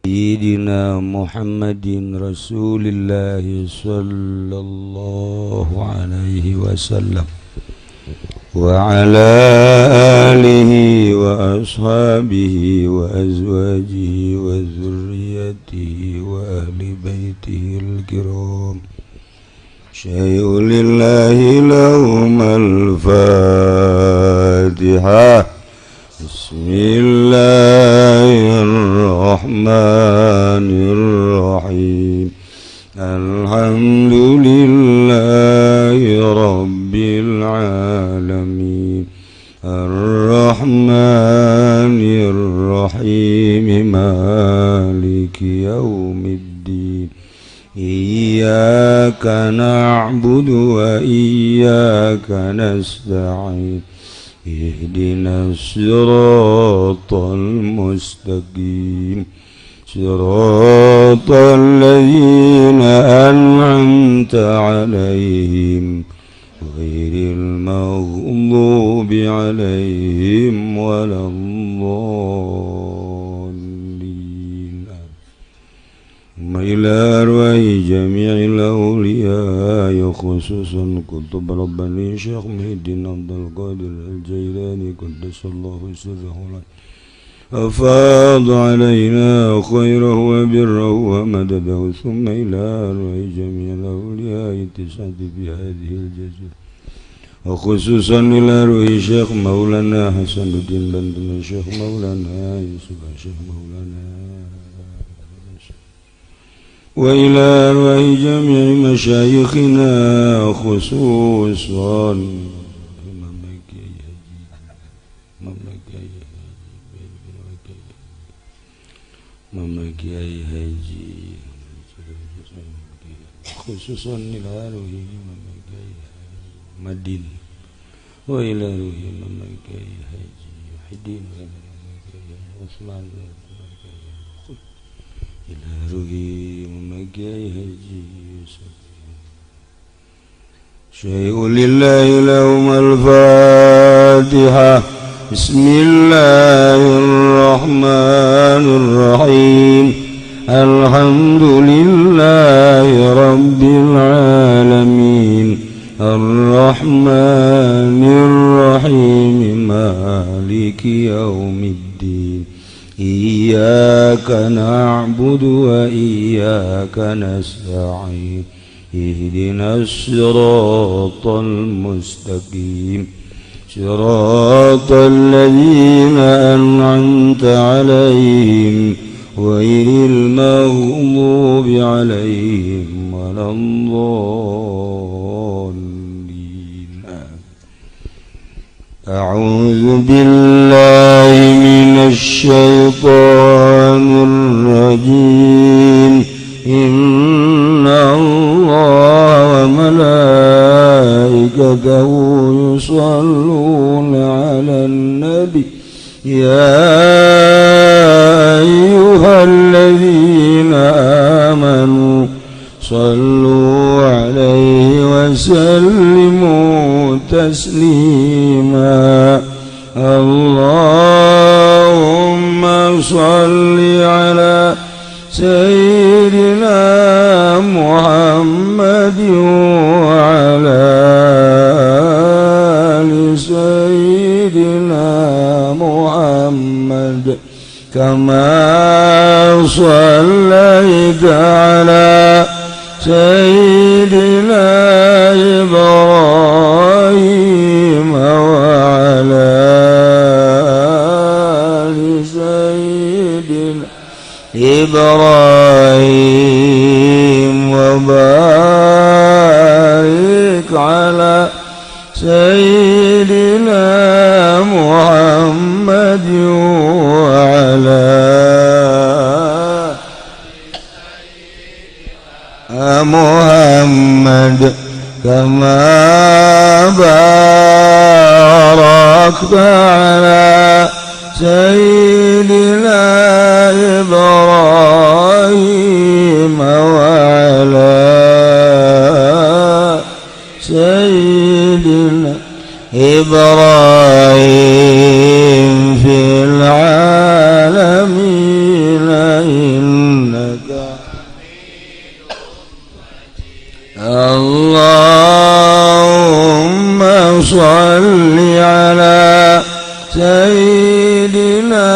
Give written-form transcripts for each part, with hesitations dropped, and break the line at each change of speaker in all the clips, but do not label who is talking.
سيدنا محمد رسول الله صلى الله عليه وسلم وعلى آله وأصحابه وأزواجه وذريته وأهل بيته الكرام. شيء لله لهم الفاتحة. بسم الله الرحمن الرحيم. الحمد لله رب العالمين، الرحمن الرحيم، مالك يوم الدين، إياك نعبد وإياك نستعين، اهدنا الصراط المستقيم، صراط الذين أنعمت عليهم غير المغضوب عليهم ولا الضالين. ثم إلى أرواح جميع الأولياء، خصوصا قطب رباني شيخ محي الدين عبد القادر الجيلاني قدس الله سره، أفاض علينا خيره وبره ومدده. ثم إلى أرواح جميع الأولياء التسعة في هذه الجزيرة، وخصوصا إلى روح شيخ مولانا حسن الدين بن شيخ مولانا يوسف شيخ مولانا، وإلى أرواح جميع مشايخنا، خصوصا Mama Kiai Haji, khususan ila ruhi Mama Kiai Madin, wa ila ruhi Mama Kiai Haji Muhyiddin, wa ila Mama Kiai Utsman, ila ruhi Mama Kiai Haji Yusuf. شيء لله لهم الفاتحة. بسم الله الرحمن الرحيم. الحمد لله رب العالمين، الرحمن الرحيم، مالك يوم الدين، إياك نعبد وإياك نستعين، اهدنا الصراط المستقيم، صراط الذين أنعمت عليهم غير المغضوب عليهم ولا الضالين. أعوذ بالله من الشيطان الرجيم. إن الله وملائكته يصلون على النبي، يا أيها الذين آمنوا صلوا عليه وسلموا تسليما. اللهم صل على سيدنا محمد وعلى آل سيدنا محمد كما صليت على سيدنا إبراهيم وعلى آل سيدنا إبراهيم، وبارك على سيدنا محمد وعلى محمد كما باركت على سيدنا إبراهيم وعلى سيدنا إبراهيم في العالمين. سيدنا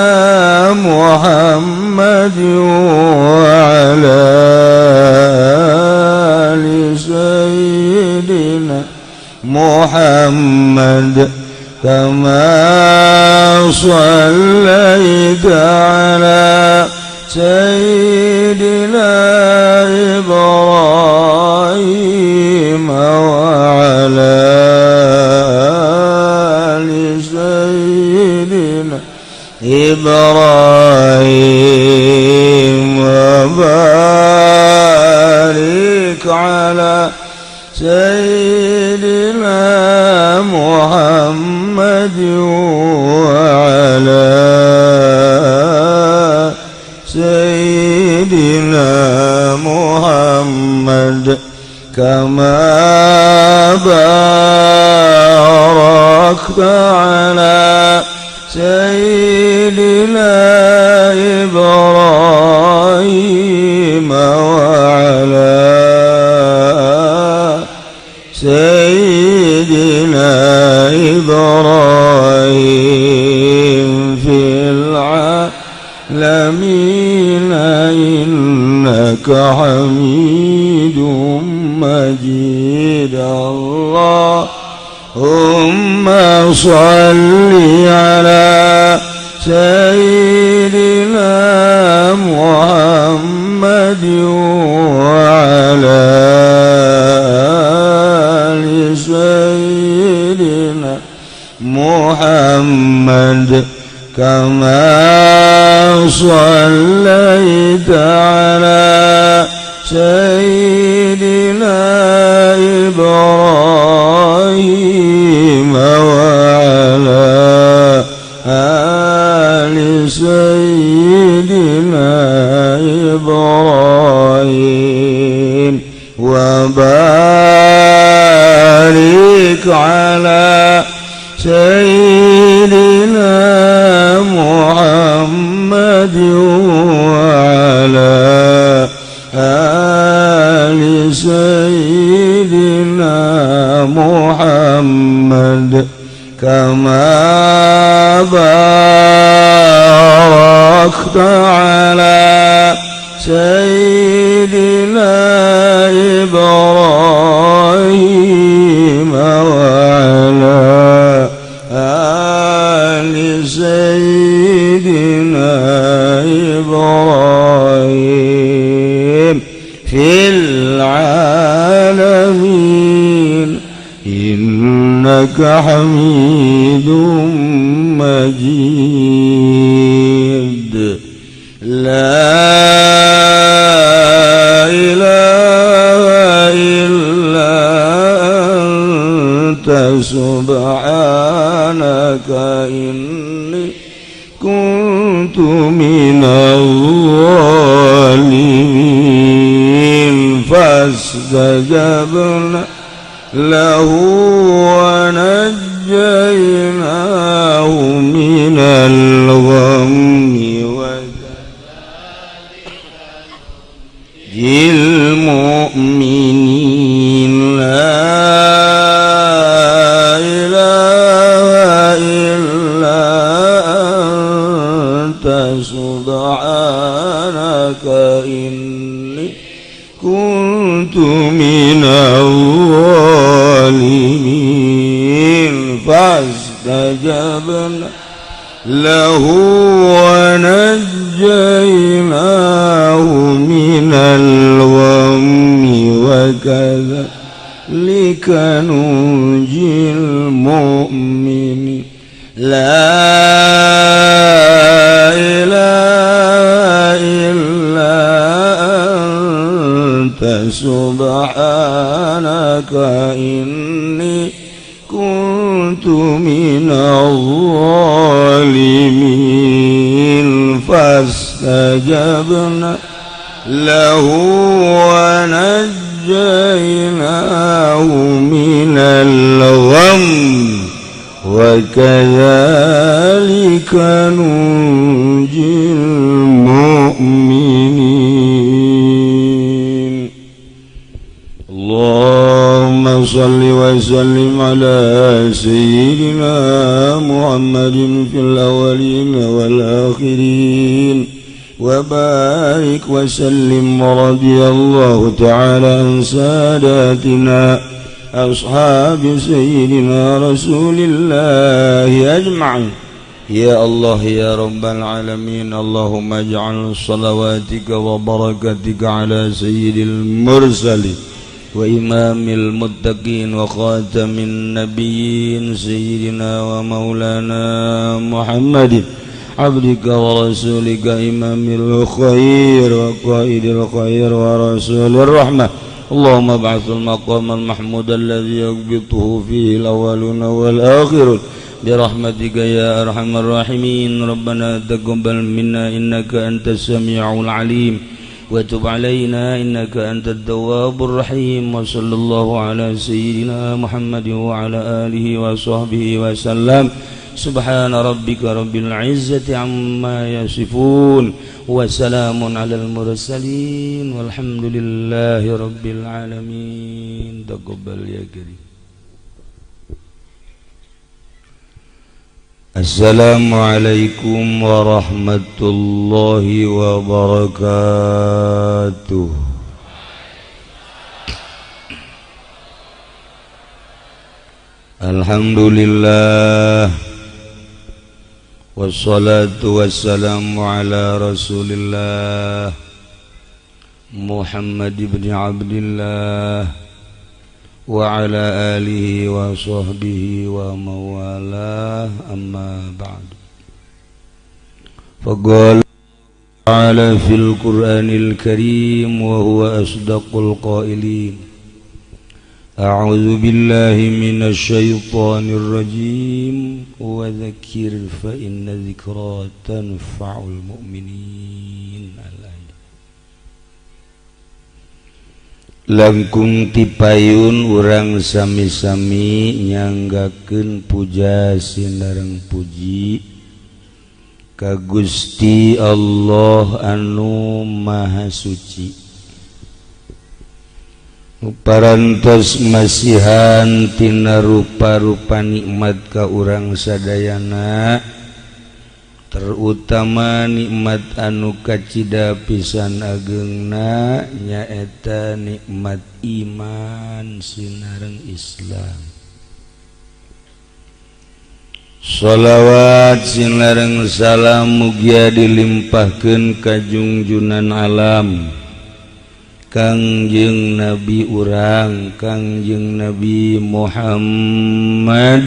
محمد وعلى آل سيدنا محمد كما صليت على سيدنا إبراهيم وعلى آل سيدنا إبراهيم وبارك على سيدنا محمد وعلى سيدنا محمد كما باركت على سيدنا إبراهيم وعلى سيدنا إبراهيم في العالمين إنك حميد مجيد. اللهم صل على سيدنا محمد وعلى آل سيدنا محمد كما صليت على سيدنا إبراهيم وعلى آل سيدنا إبراهيم وبارك على سيدنا محمد وعلى آل سيدنا محمد كما باركت على سيدنا إبراهيم وعلى آل سيدنا إبراهيم في العالمين إنك حميد مجيد. لا إله إلا أنت سبحانك إني كنت من الظالمين. فاستجبنا له ونجيناه من الغم وكذلك المؤمنين. لا إله إلا أنت سبحانك إني كنت من الظالمين. فاستجبنا له ونجيناه من الغم وكذلك ننجي المؤمنين. لا إله إلا أنت سبحانك إني كنت من الظالمين. فاستجبنا له ونجيناه من الغم وكذلك ننجي المؤمنين. اللهم صل وسلم على سيدنا محمد. في الأولين والآخرين وبارك وسلم ورضي الله تعالى عن ساداتنا أصحاب سيدنا رسول الله أجمعين. يا الله يا رب العالمين، اللهم اجعل صلواتك وبركاتك على سيد المرسلين وإمام المتقين وخاتم النبيين سيدنا ومولانا محمد عبدك ورسولك إمام الخير وقائد الخير ورسول الرحمة. اللهم ابعث المقام المحمود الذي يقبطه فيه الأولون والآخرون برحمتك يا أرحم الراحمين. ربنا تقبل منا إنك أنت السميع العليم وتب علينا إنك أنت التواب الرحيم. وصلى الله على سيدنا محمد وعلى آله وصحبه وسلم. سبحان ربك رب العزة عما يصفون وسلام على المرسلين والحمد لله رب العالمين. تقبل يا كريم. السلام عليكم ورحمة الله وبركاته. الحمد لله والصلاة والسلام على رسول الله محمد بن عبد الله وعلى آله وصحبه وموالاه. أما بعد، فقال تعالى في القرآن الكريم وهو أصدق القائلين: أعوذ بالله من الشيطان الرجيم وذكر فإن ذكرى تنفع المؤمنين. Langkung tipayun urang sami-sami nyanggakeun puja sinareng puji ka Gusti Allah anu Maha Suci. Parantos masihan tina rupa-rupa nikmat ka urang sadayana, terutama nikmat anu kacida pisan agengna nyaeta nikmat iman sinareng Islam. Sholawat sinareng salam mugia dilimpahkeun ka junjunan alam Kangjeng Nabi urang Kangjeng Nabi Muhammad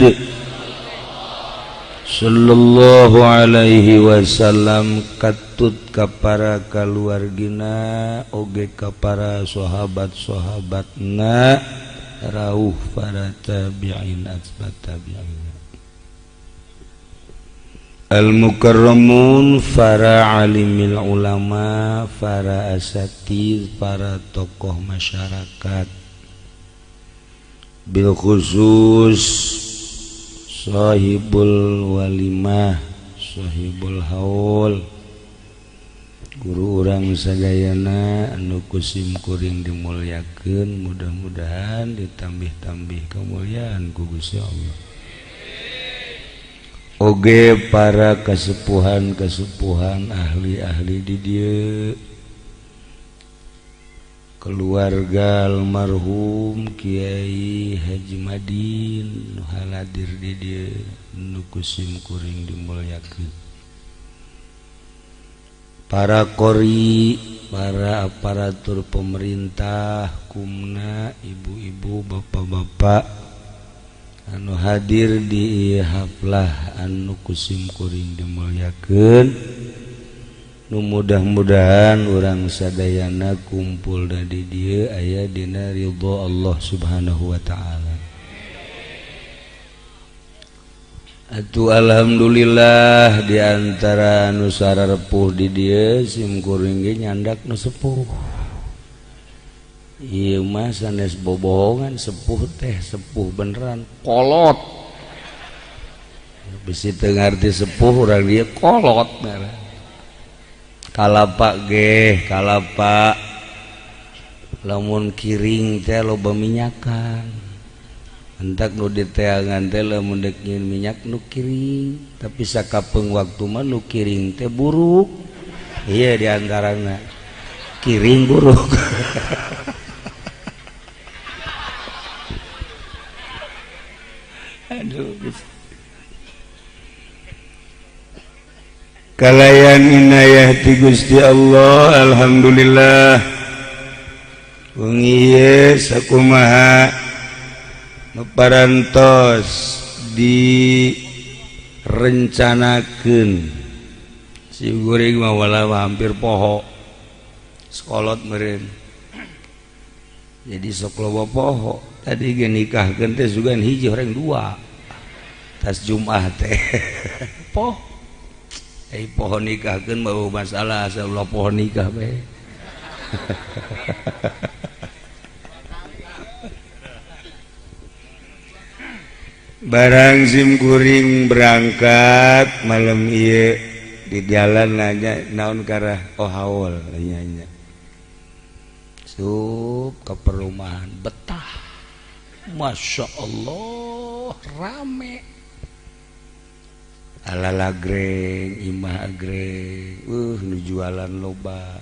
sallallahu alaihi wasallam, katut ka para kaluargina oge ka para sahabat-sahabatna rauh para tabi'in atbat tabi'in al-mukarramun, para alimil ulama, para asatid, para tokoh masyarakat, bil khusus sahibul walimah, sahibul haul, guru urang sadayana anu kusim kuring dimulyakeun, mudah-mudahan ditambih-tambih kemuliaan ku Gusti Allah. Oge para kesepuhan-kesepuhan ahli-ahli di dieu, keluarga almarhum Kiai Haji Madin nu haladir di dieu nu kusim kuring dimulyakeun, para qori, para aparatur pemerintah, kumna, ibu-ibu, bapak-bapak anu hadir di haflah anu kusim kuring dimulyakeun, nu mudah-mudahan urang sadayana kumpul di dieu aya dina ridho Allah Subhanahu wa ta'ala. Atuh alhamdulillah di antara anu sararepuh di dieu sim kuring ge nyandak nu sepuh. Ieu mah sanes bobohongan, sepuh teh sepuh beneran kolot. Bisi teu ngarti sepuh urang dieu kolot ngaran. Kalapa ge kalapa lamun kiring teh loba minyakan. Entak nu diteangan teh lamun deuk nyieun minyak nu kiring, tapi sakapeung waktu mah nu kiring teh buruk. Iya diantarana kiring buruk. Aduh. Kalayan inayah ti Gusti Allah, alhamdulillah. Wengi ieu sakumaha nu parantos direncanakeun. Si guring mah wala hampir poho sekolot meureun. Jadi sok loba poho. Tadi ge nikahkeun teh sugan hiji horeng dua. Tas Jumat teh. Poho. Eh poho nikahkeun mah masalah asal ulah poho nikah bae. Barang sim kuring berangkat malam ieu di jalan nanya naon karah oh haul nanya. Sup ke perumahan betah. Masya Allah rame. Alala greng, imah agreng, nu jualan loba.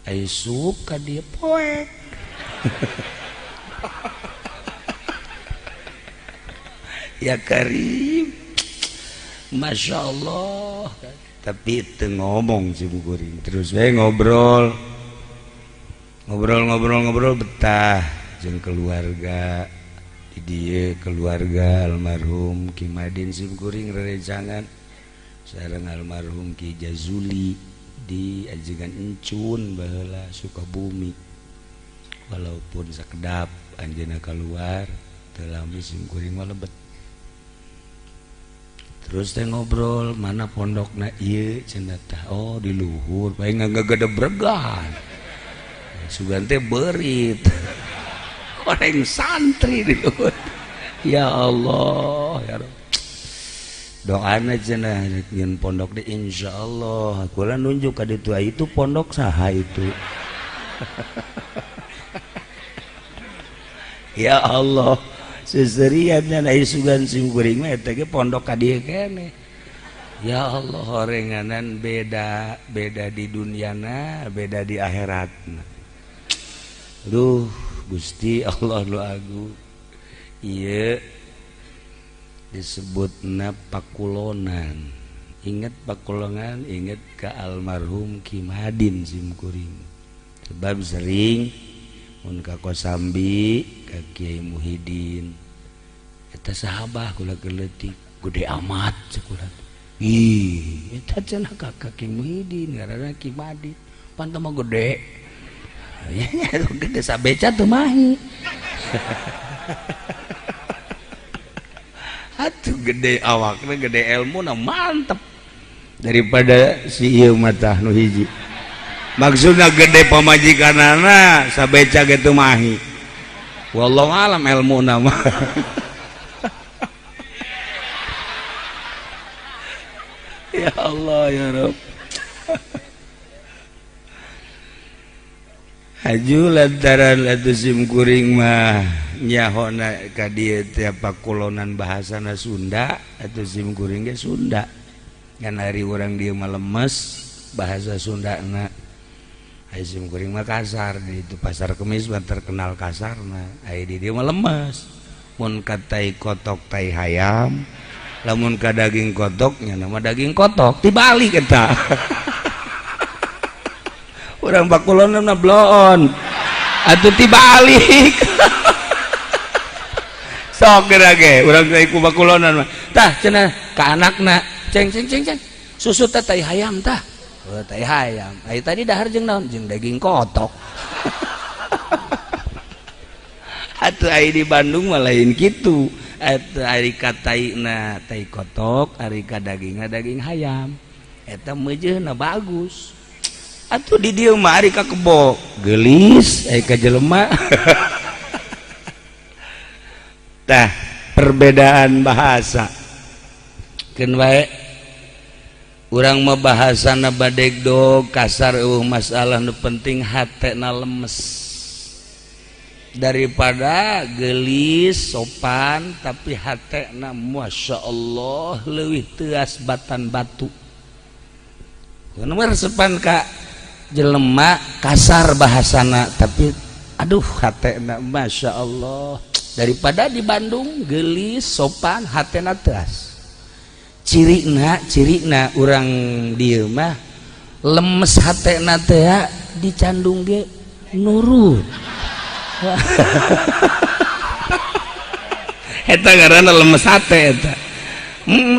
Ai sup ka dieu poek. Ya Karim, Masya Allah. Tapi itu ngomong si guring. Terus we ngobrol, ngobrol betah jeung keluarga. Di dieu keluarga almarhum Ki Madin sim kuring rerencangan sareng almarhum Ki Jazuli di ajengan Encun baheula Sukabumi. Walaupun sakedap anjeunna kaluar teu lami sim kuring mah lebet. Terus teh ngobrol mana pondokna ieu cenah tah, oh di luhur bae ngagedebregan. Sugan teh beurit. Orang santri di luhur. Ya Allah ya Rabb. Doana cenah nyeun pondok di insyaallah. Kula nunjuk ka ditu itu pondok saha itu. Ya Allah. Seserian dan sugan sim kuring mah eta ge pondok ka dieu keneh. Ya Allah horenganan beda, beda di dunyana, beda di akhiratna. Duh, Gusti Allah nu agung. Ieu disebutna pakulonan. Ingat pakulonan, ingat ka almarhum Ki Madin sim kuring. Sebab sering mun ka Kosambi ka Kiai Muhidin eta sahabah kula keleutik gede amat sakulah. Ih, eta cenah ka Kiai Muhidin ngaranna Ki Madin pan teh mah gede. Ya nya gede sabeca teu mahi. Atuh gede awakna gede elmuna mantep daripada si ieu mah tah nu hiji. Maksudna gede pamajikanana sabeca ge teu mahi. Wallahu alam elmuna mah. Ya Allah ya Rabb. Haju lantaran atuh sim kuring mah nyahona ka dieu teh pakulonan bahasana Sunda atuh sim kuring ge Sunda. Ngan ari urang dieu mah lemes bahasa Sundana. Ai sim kuring mah kasar di itu pasar Kemis mah terkenal kasarna. Ai di dieu mah lemes. Mun ka tai kotok tai hayam, lamun ka daging kotoknya nama daging kotok dibalik eta. Urang pakulonan mah bloon. Atuh tibalik. Sok geura ge urang teh ku pakulonan mah. Tah cenah ka anakna, ceng ceng ceng ceng. Susu teh tai hayam tah. Oh, tai hayam. Ai tadi dahar jeung naon? Jeung daging kotok. Atuh ai di Bandung mah lain kitu. Atuh ari ka taina tai kotok, ari ka dagingna daging hayam. Eta meujeuna bagus. Atuh di dieu mah ari ka kebo geulis, ai ka jelema. Tah, perbedaan bahasa. Keun wae urang mah bahasana badegdog kasar eueuh masalah nu penting hatena lemes. Daripada gelis sopan tapi hatena Masya Allah leuwih teas batan batu. Nomor sepan ka jelema kasar bahasana tapi aduh hatena Masya Allah. Daripada di Bandung gelis sopan hatena teas. Cirina urang dieu mah lemes hatena teh dicandung ge nurut. Eta ngaranna lemes hate eta.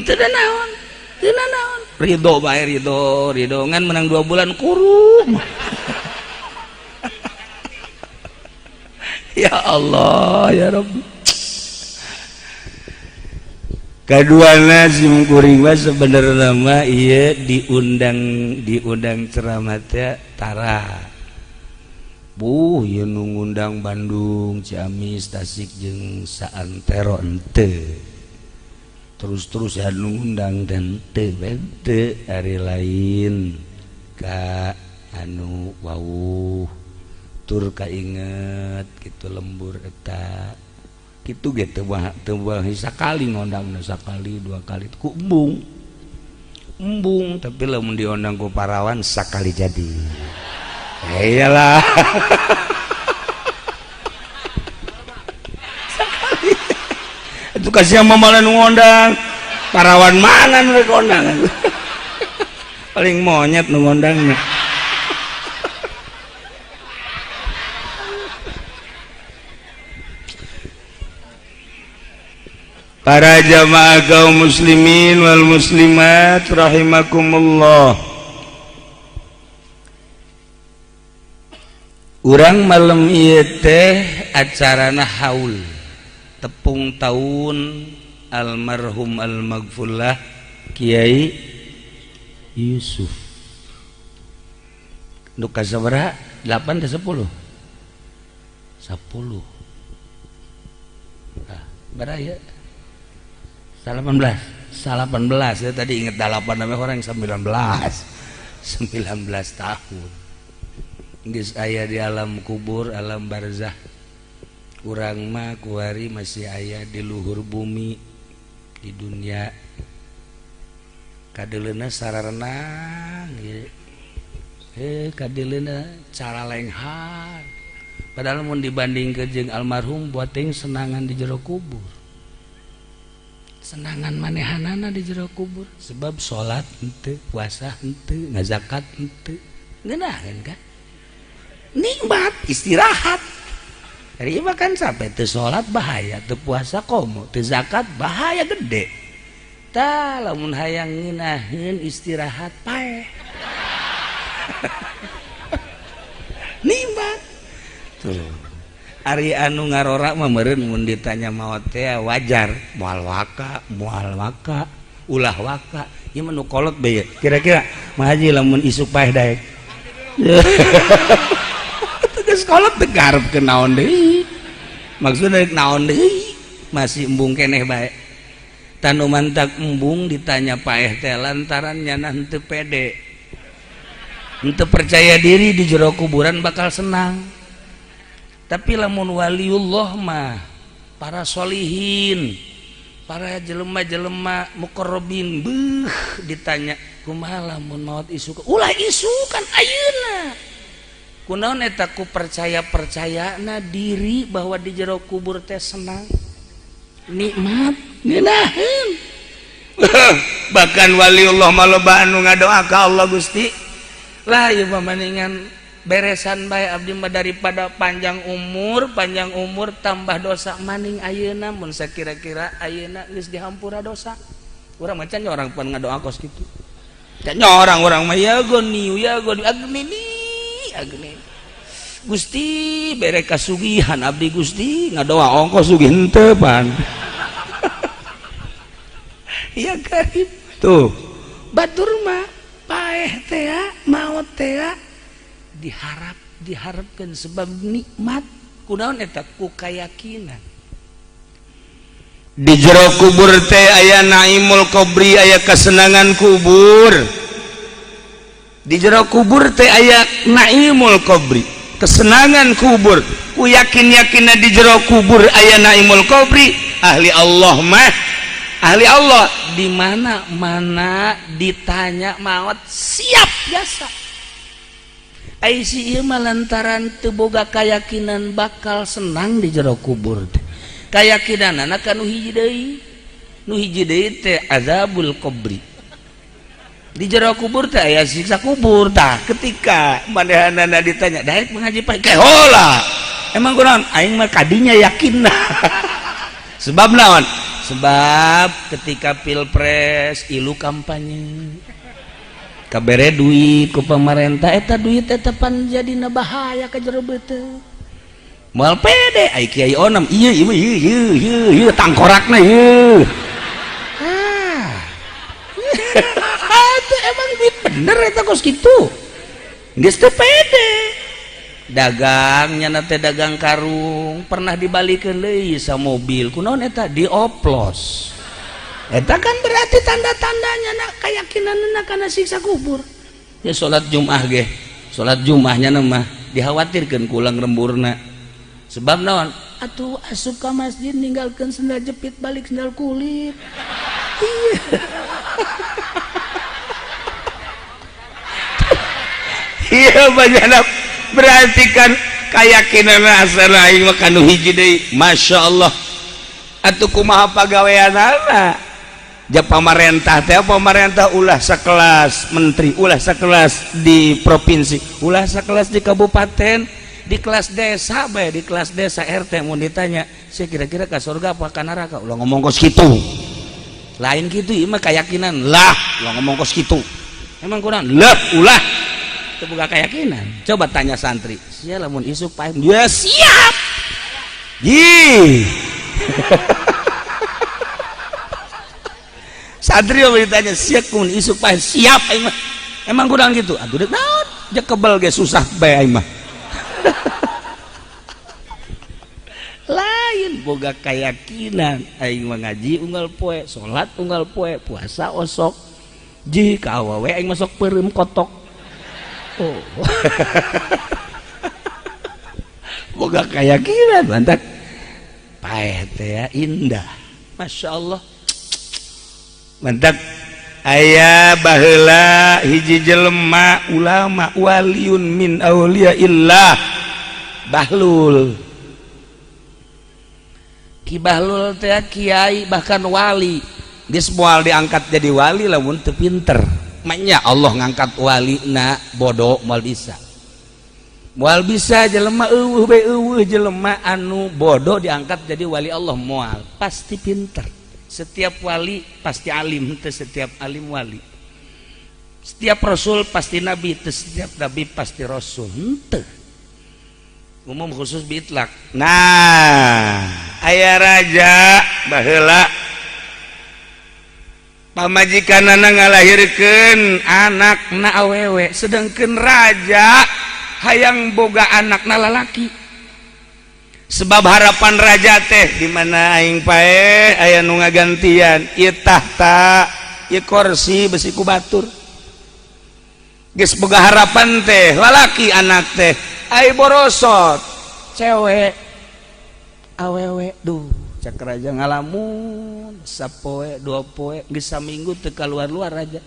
Teu naon, teu naon. Ridho bae, ridho, ridho ngan menang 2 bulan kurung. Ya Allah, ya Rabbi. Kaduana sim kuring mah sebenarnya mah ieu diundang ceramah teh tara. Buh, ieu nu ngundang Bandung, Ciamis, Tasik jeung saantero henteu. Terus-terus ya nu ngundang dan teu bente ari lain ka anu wawuh tur kainget kitu lembur eta. Kitu ge teu sakali ngondangna sakali dua kali ku embung. Embung tapi lamun diondang ku parawan sakali jadi. Iyalah. Sekali. Itu kasih mama nu ngondang. Parawan mana nu ngondang? Paling monyet nu ngondangna. Para jamaah kaum muslimin wal muslimat rahimakumullah. Urang malam ieu teh acarana haul tepung tahun almarhum almaghfurlah Kiai Yusuf. Nu kasabaraha? 8 atau 10? 10. Ah, baraya 18. 18 ya tadi inget 8 namanya orang 19. 19 tahun. Geus aya di alam kubur, alam barzah. Urang mah kuari masih aya di luhur bumi di dunia. Kadeleuna sararenang ieu. Kadeleuna cara lenghan. Padahal mun dibandingkeun jeung almarhum buat teuing senangan di jero kubur. Senangan manehanana di jero kubur sebab salat henteu, puasa henteu, ngazakat henteu. Ngeunaheun kan? Nikmat istirahat. Ari mah kan sampai teu salat bahaya, teu puasa komo, teu zakat bahaya gede. Tah lamun hayang ngeunaheun istirahat paeh. Nikmat. Tuh. Ari anu ngarora mah meureun mun ditanya maot teh wajar, moal waka, ulah waka. Ieu mah nu kolot bae. Kira-kira Mah Haji lamun isuk paeh daek. Geus kolot teu garepkeun naon deui. Maksudna naon deui? Masih embung keneh bae. Tanu mantak embung ditanya paeh teh lantaran nyana henteu pede. Henteu percaya diri di jero kuburan bakal senang. Tapi lamun waliullah mah para solihin, para jelema-jelema muqarrabin beuh ditanya kumaha lamun maot isuk, ulah isukan ayeuna. Kunaon eta ku percaya-percayana diri bahwa di jero kubur teh senang, nikmat, ngeunaheun. Bahkan waliullah mah loba anu ngadoa ka Allah Gusti. Lah ieu mah maningan beresan bae abdi mah daripada panjang umur tambah dosa maning ayeuna mun sakira-kira ayeuna geus dihampura dosa. Urang mah can orang pan ngadoa kos kitu. Can orang-orang mah ya goni agnini agni. Gusti bere kasugihan abdi Gusti ngadoa ongkos sugih henteu pan. Ya karib tuh. Batur mah paeh teh maot teh diharapkan sebab nikmat kunaon eta ku kayakinan. Di jero kubur teh aya naimul qabri, aya kesenangan kubur. Di jero kubur teh aya naimul qabri, Kesenangan kubur, ku yakin-yakinna di jero kubur aya naimul qabri. Ahli Allah mah, ahli Allah di mana mana ditanya maut siap biasa. Ai si ieu mah lantaran teu boga keyakinan bakal senang di jero kubur teh. Keyakinanana ka nu hiji deui, nu hiji deui teh azabul qabri. Di jero kubur teh aya siksa kubur. Tah, ketika manehanana ditanya, daek mengaji paeh kehola, emang kunaon? Aing mah kadinya yakin. Sebab naon? Sebab ketika pilpres ilu kampanye, kabere duit ku pemerintah. Eta duit eta pan jadina bahaya ka jero beuteung. Moal pede ai kiai onam. Iya iya iya iya iya iya, tangkorakna ieu. Ah, itu emang duit bener eta kos kitu. Geus teu pede dagangnya teh, dagang karung pernah dibalikeun deui sa mobil. Kunaon eta dioplos? Eta kan berarti tanda-tandanya nak keyakinan kana siksa kubur. Ya salat Jumat ge, salat Jumahnya mah dikhawatirkan kulang remburna. Sebab naon atuh? Asup ka masjid ninggalkeun sendal jepit, balik sendal kulit. Iya iya, banyak. Berarti kan keyakinan asal aing mah kanu hiji deui. Masya Allah, atuh kumaha pagaweanana ja pamarentah teh? Pamarentah ulah sekelas menteri, ulah sekelas di provinsi, ulah sekelas di kabupaten, di kelas desa bae. Di kelas desa RT mau ditanya, saya kira-kira ke surga apa ke neraka? Ulah ngomong kos gitu, lain gitu. Ieu mah keyakinan lah. Ulah ngomong kos gitu, emang kurang lah. Ulah itu bukan keyakinan. Coba tanya santri sia, lamun isuk paeh ya siap. Ih, santri yang ditanya, siap mun isuk paeh? Siap aing mah. Emang kurang gitu atuh? Dek naon ja, kebel ge susah bae aing mah. Lain boga keyakinan. Aing mah ngaji unggal poe, salat unggal poe, puasa osok, ji ka awewe aing masuk peureum kotok. Oh, boga keyakinan. Mantap paeh teh ya, indah, Masya Allah. Mantap. Aya baheula hiji jelema ulama, waliun min auliyaillah, Bahlul. Ki Bahlul teh kiai, bahkan wali. Geus moal diangkat jadi wali lamun teu pinter. Maknya Allah ngangkat wali na bodoh moal bisa, moal bisa. Jelema eueuh bae, eueuh jelema anu bodoh diangkat jadi wali Allah, moal, pasti pinter. Setiap wali pasti alim, teu setiap alim wali. Setiap rasul pasti nabi, teu setiap nabi pasti rasul. Henteu umum khusus biitlak. Nah, aya raja baheula, pamajikanana ngalahirkeun anakna awewe, sedangkan raja hayang boga anakna lalaki. Sebab harapan raja teh, di mana aing paeh aya nu ngagantian ieu tahta, ieu kursi besi ku batur. Geus boga harapan teh lalaki anak teh, ai borosot cewek, awewe. Duh, cak raja ngalamun sapoe dua poe, geus saminggu teu kaluar-luar raja.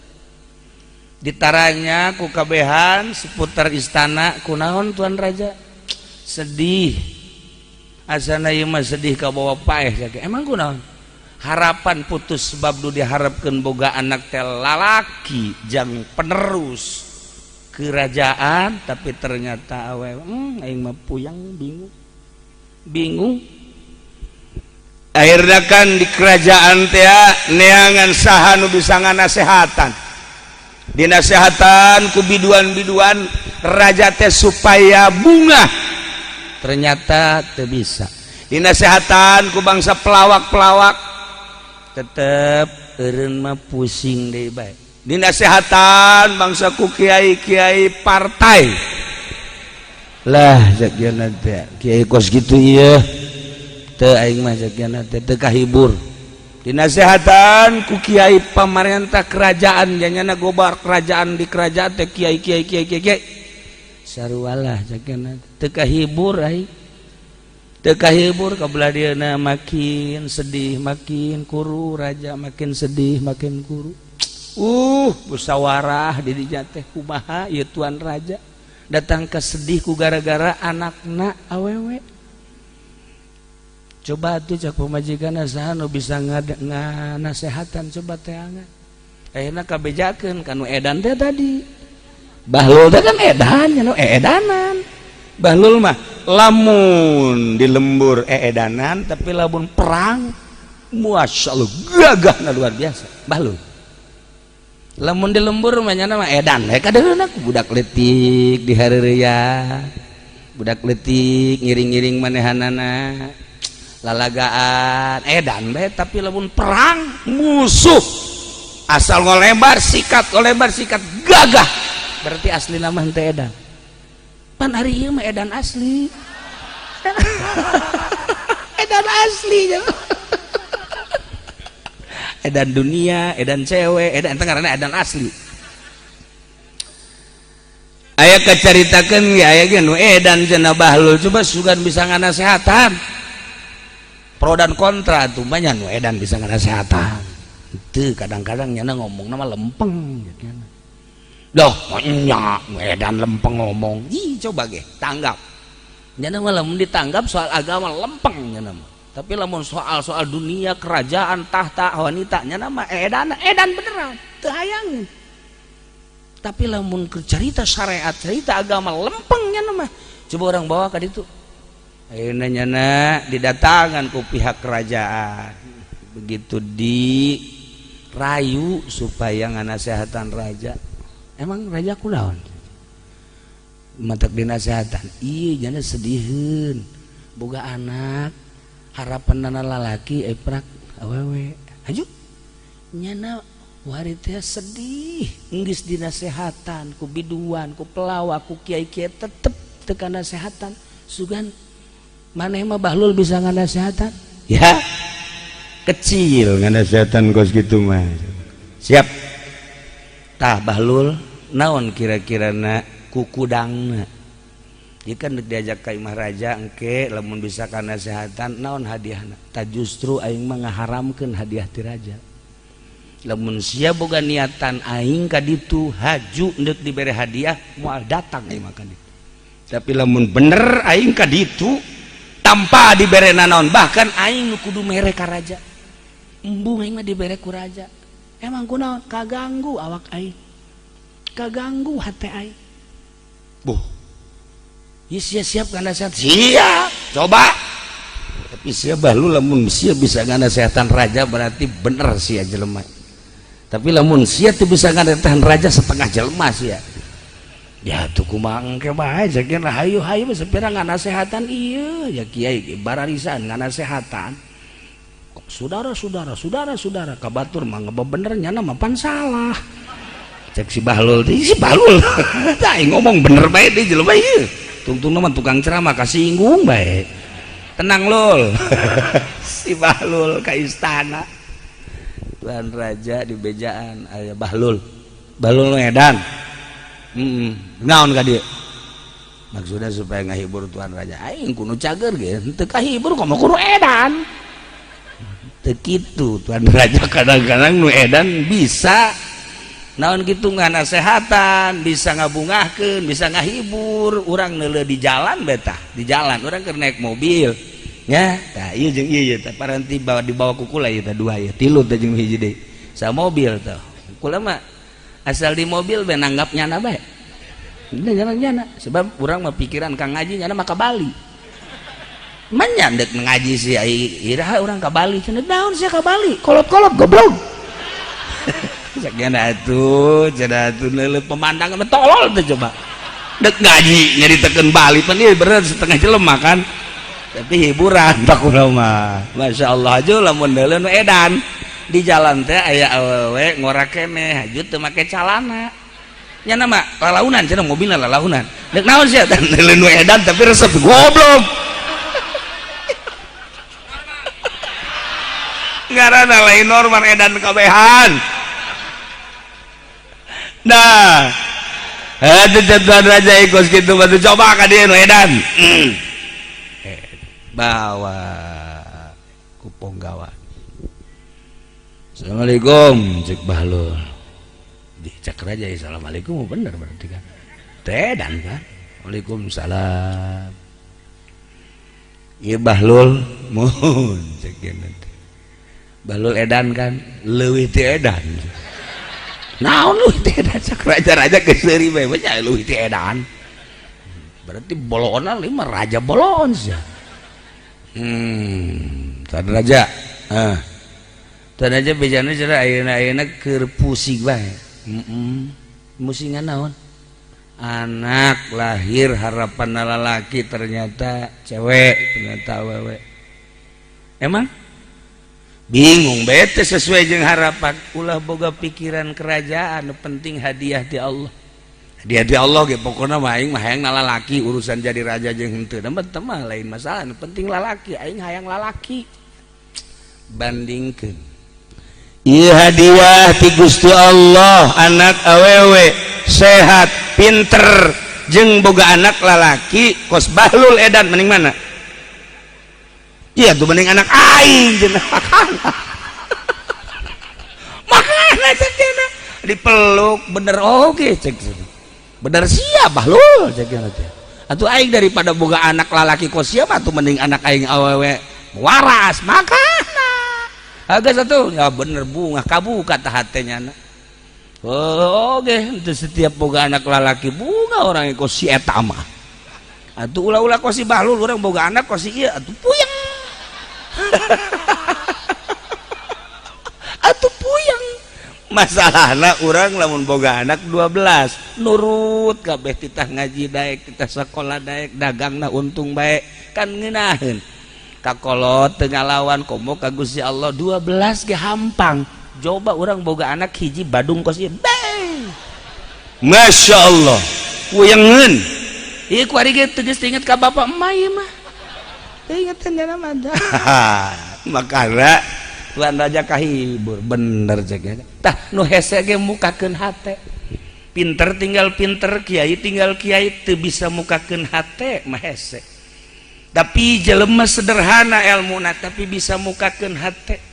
Ditaranya ku kabehan seputar istana, kunaon tuan raja sedih? Asana ieu mah sedih kabawa paeh. Emang kunaon? Harapan putus, sebab du diharapkeun boga anak teh lalaki jang penerus kerajaan, tapi ternyata awewe. Aing mah puyang, bingung bingung. Akhirnya kan di kerajaan teh neangan saha nu bisa nganasehatan. Dinasehatan ku biduan-biduan raja teh supaya bunga, ternyata teu bisa. Dinasehatan ku bangsa pelawak-pelawak, tetep eureun mah pusing deui bae. Dinasehatan bangsa ku kiai-kiai partai lah, zakiana teh kiai kos kitu ieu teu, aing mah zakiana teh teu kahibur. Dinasehatan ku kiai pamarentah kerajaan, janyana gobar kerajaan, di kerajaan teh kiai kiai kiai kiai kiai. Sarwalah cakena teu kahibur ai. Teu kahibur ka belah dieuna makin sedih makin kuru raja makin sedih makin kuru. Musyawarah di dinya teh kumaha ieu tuan raja datang ke sedih ku gara-gara anakna awewe. Coba tuh cak pamajikan saha nu bisa nganasehatan coba teangan. Ayeuna kabejakeun kanu edan teh tadi. Bahlul teh kan edan nya nu edanan. Bahlul mah lamun di lembur eedanan tapi lamun perang masyaallah gagahna luar biasa. Bahlul. Lamun di lembur mah nya mah edan we kadeuna ku budak leutik di hareureya. Budak leutik ngiring-ngiring manehanana. Lalagaan edan bae tapi lamun perang musuh asal ngolebar sikat gagah berarti asli nama henteu edan. Pan ari ieu mah edan asli. Edan asli. Edan dunia, edan cewek, edan teh ngaranna edan asli. Aya kacaritakeun ge aya ge nu edan cenah Bahlul coba sugan bisa nganasehatan. Pro dan kontra tuh banyak nu edan bisa nganasehatan. Teu kadang-kadang nyana ngomongna mah lempeng gitu. Loh, nya nu edan lempeng ngomong. Ih, coba ge tanggap. Nyana mah lamun ditanggap soal agama lempeng nyana mah. Tapi lamun soal-soal dunia, kerajaan, tahta, wanita nyana mah edan, edan beneran, teu hayangeun. Tapi lamun cerita syariat, cerita agama lempeng nyana mah. Coba orang bawa ka ditu. Ayeuna nyana didatangan ku pihak kerajaan. Begitu dirayu supaya nganasehatan raja. Emang raja kunaon? Matak dinasehatan. Ieu jana sediheun. Boga anak, harapanana lalaki eprak awewe. Haju. Nyana wari teh sedih, geus dinasehatan ku biduan, ku pelawak, ku kiai-kiai tetep teu kanasehatan. Sugan maneh mah Bahlul bisa nganasehatan? Ya.
Kecil nganasehatan kos kitu mah. Siap.
Tah Bahlul naon kira-kirana kukudangna? Ieu kan diajak ka imah raja engke lamun bisa kanasehatan naon hadiahna? Tah justru aing mah ngaharamkeun hadiah ti raja. Lamun sia boga niatan aing ka ditu haju deuk dibere hadiah moal datang aing mah ka ditu.
Tapi lamun bener aing ka ditu
tanpa dibere nanaon bahkan aing nu kudu mere ka raja. Embung aing mah dibere ku raja. Emang kunaon kaganggu awak aing. Kaganggu hate aing.
Boh.
Ieu sia siap nganasehat.
Siap.
Coba. Tapi sia Bahlul lamun sia bisa nganasehatan raja berarti bener sia jelema. Tapi lamun sia teu bisa nganasehatan raja setengah jelema sia. Ya tuh kumaha engke bae sakieu hayu-hayu sapira nganasehatan ieu ya kiai bararisan nganasehatan. Saudara-saudara, saudara-saudara kabatur mah bener nyana mah pan salah. Cek si Bahlul, si Bahlul. Tah ngomong bener bae di jelema ieu. Tungtungna mah tukang ceramah kasinggung bae. Tenang lul. Si Bahlul ka istana. Tuan raja di bejaan aya Bahlul. Bahlul nu edan. Heeh. Naon ka dieu? Maksudnya supaya ngahibur tuan raja. Aing kudu cager ge, henteu kahibur komo kudu edan. Teu kitu tuan raja kadang-kadang nu edan bisa naon kitu nganasehatan, bisa ngabungahkeun, bisa ngahibur. Urang neuleuh di jalan betah, di jalan urang keur naik mobil. Nya, tah ieu jeung ieu teh paranti bawa dibawa ku kula ieu teh dua ieu, tilu teh jeung hiji deui. Sa mobil teh. Kula mah asal di mobil be nanggap nyana bae. Nyana nyana sebab urang mah pikiran kang ngaji nyana mah ka Bali. Menyandek ngaji sih iraha urang ka Bali cenah naon sia ka Bali kolot-kolot goblok. Sakiana atuh cenah atuh neuleuh pemandangan tolol teh coba. Dek ngaji nyaritakeun Bali pan ieu bener setengah jelema kan. Tapi hiburan tak kula mah. Masyaallah aja lamun neuleuh nu edan di jalan teh aya awewe ngora keneh haju teu make calana. Nya mah lalaunan cenah mobilna lalaunan. Dek naon sia teh neuleuh nu edan tapi resep goblok.
Ngaranna lain normal edan kabehan. Nah, Aduh, tuan raja ikut gitu batu coba ka dieu nu edan. Bawa ku ponggawa. Assalamualaikum, cek Bahlul. Di cek raja, assalamualaikum bener berarti kan. Tedan kan. Waalaikumsalam. Iya Bahlul, mohon cek nanti. Bahlul edan kan, leuwih ti edan. Naon leuwih ti edan, cek raja-raja geus seuri bae, bae leuwih ti edan. Berarti bolona lima raja bolon sia. Tuan raja. Ah. Tuan raja bejana cenah ayeuna-ayeuna keur pusing bae. Heeh. Musingan naon? Anak lahir harapan lalaki ternyata cewek, ternyata awewe. Emang bingung bete sesuai jeung harapan. Ulah boga pikiran kerajaan, penting hadiah di Allah. Hadiah di Allah ge pokona mah aing mah hayang lalaki, urusan jadi raja jeung henteu mah lain masalah, penting lalaki, aing hayang lalaki. Bandingkeun ieu hadiah ti Gusti Allah, anak awewe sehat, pinter, jeung boga anak lalaki kos Bahlul edan mending mana? Iya tuh mending anak aing cenah. Makana cek cenah dipeluk bener oge cek bener sia Bahlul cek cenah teh. Atuh aing daripada boga anak lalaki kos sia mah atuh mending anak aing awewe waras. Makana agak satu ya bener bunga kabuka tah hatenya na. Oh, oke, itu setiap boga anak lalaki bunga orang kos si eta mah. Atuh ulah-ulah kos si Bahlul urang boga anak kos si ieu atuh puyeng. Atuh puyeng. Masalahna urang lamun boga anak 12 nurut kabeh titah ngaji daek, titah sekolah daek, dagangna untung bae kan ngeunaheun. Kakolot teu ngalawan komo ka Gusti Allah 12 ge hampang. Coba orang boga anak hiji badung kos ieu. Masya Allah. Puyengeun. Ieu ku ari ge teu geus inget ka bapak emak ieu mah. Teu ingetan dana mah. Makana tuan raja kahibur bener cek. Tah nu hese ge mukakeun hate. Pinter tinggal pinter, kiai tinggal kiai, teu bisa mukakeun hate mah hese. Tapi jelema sederhana elmuna tapi bisa mukakeun hate.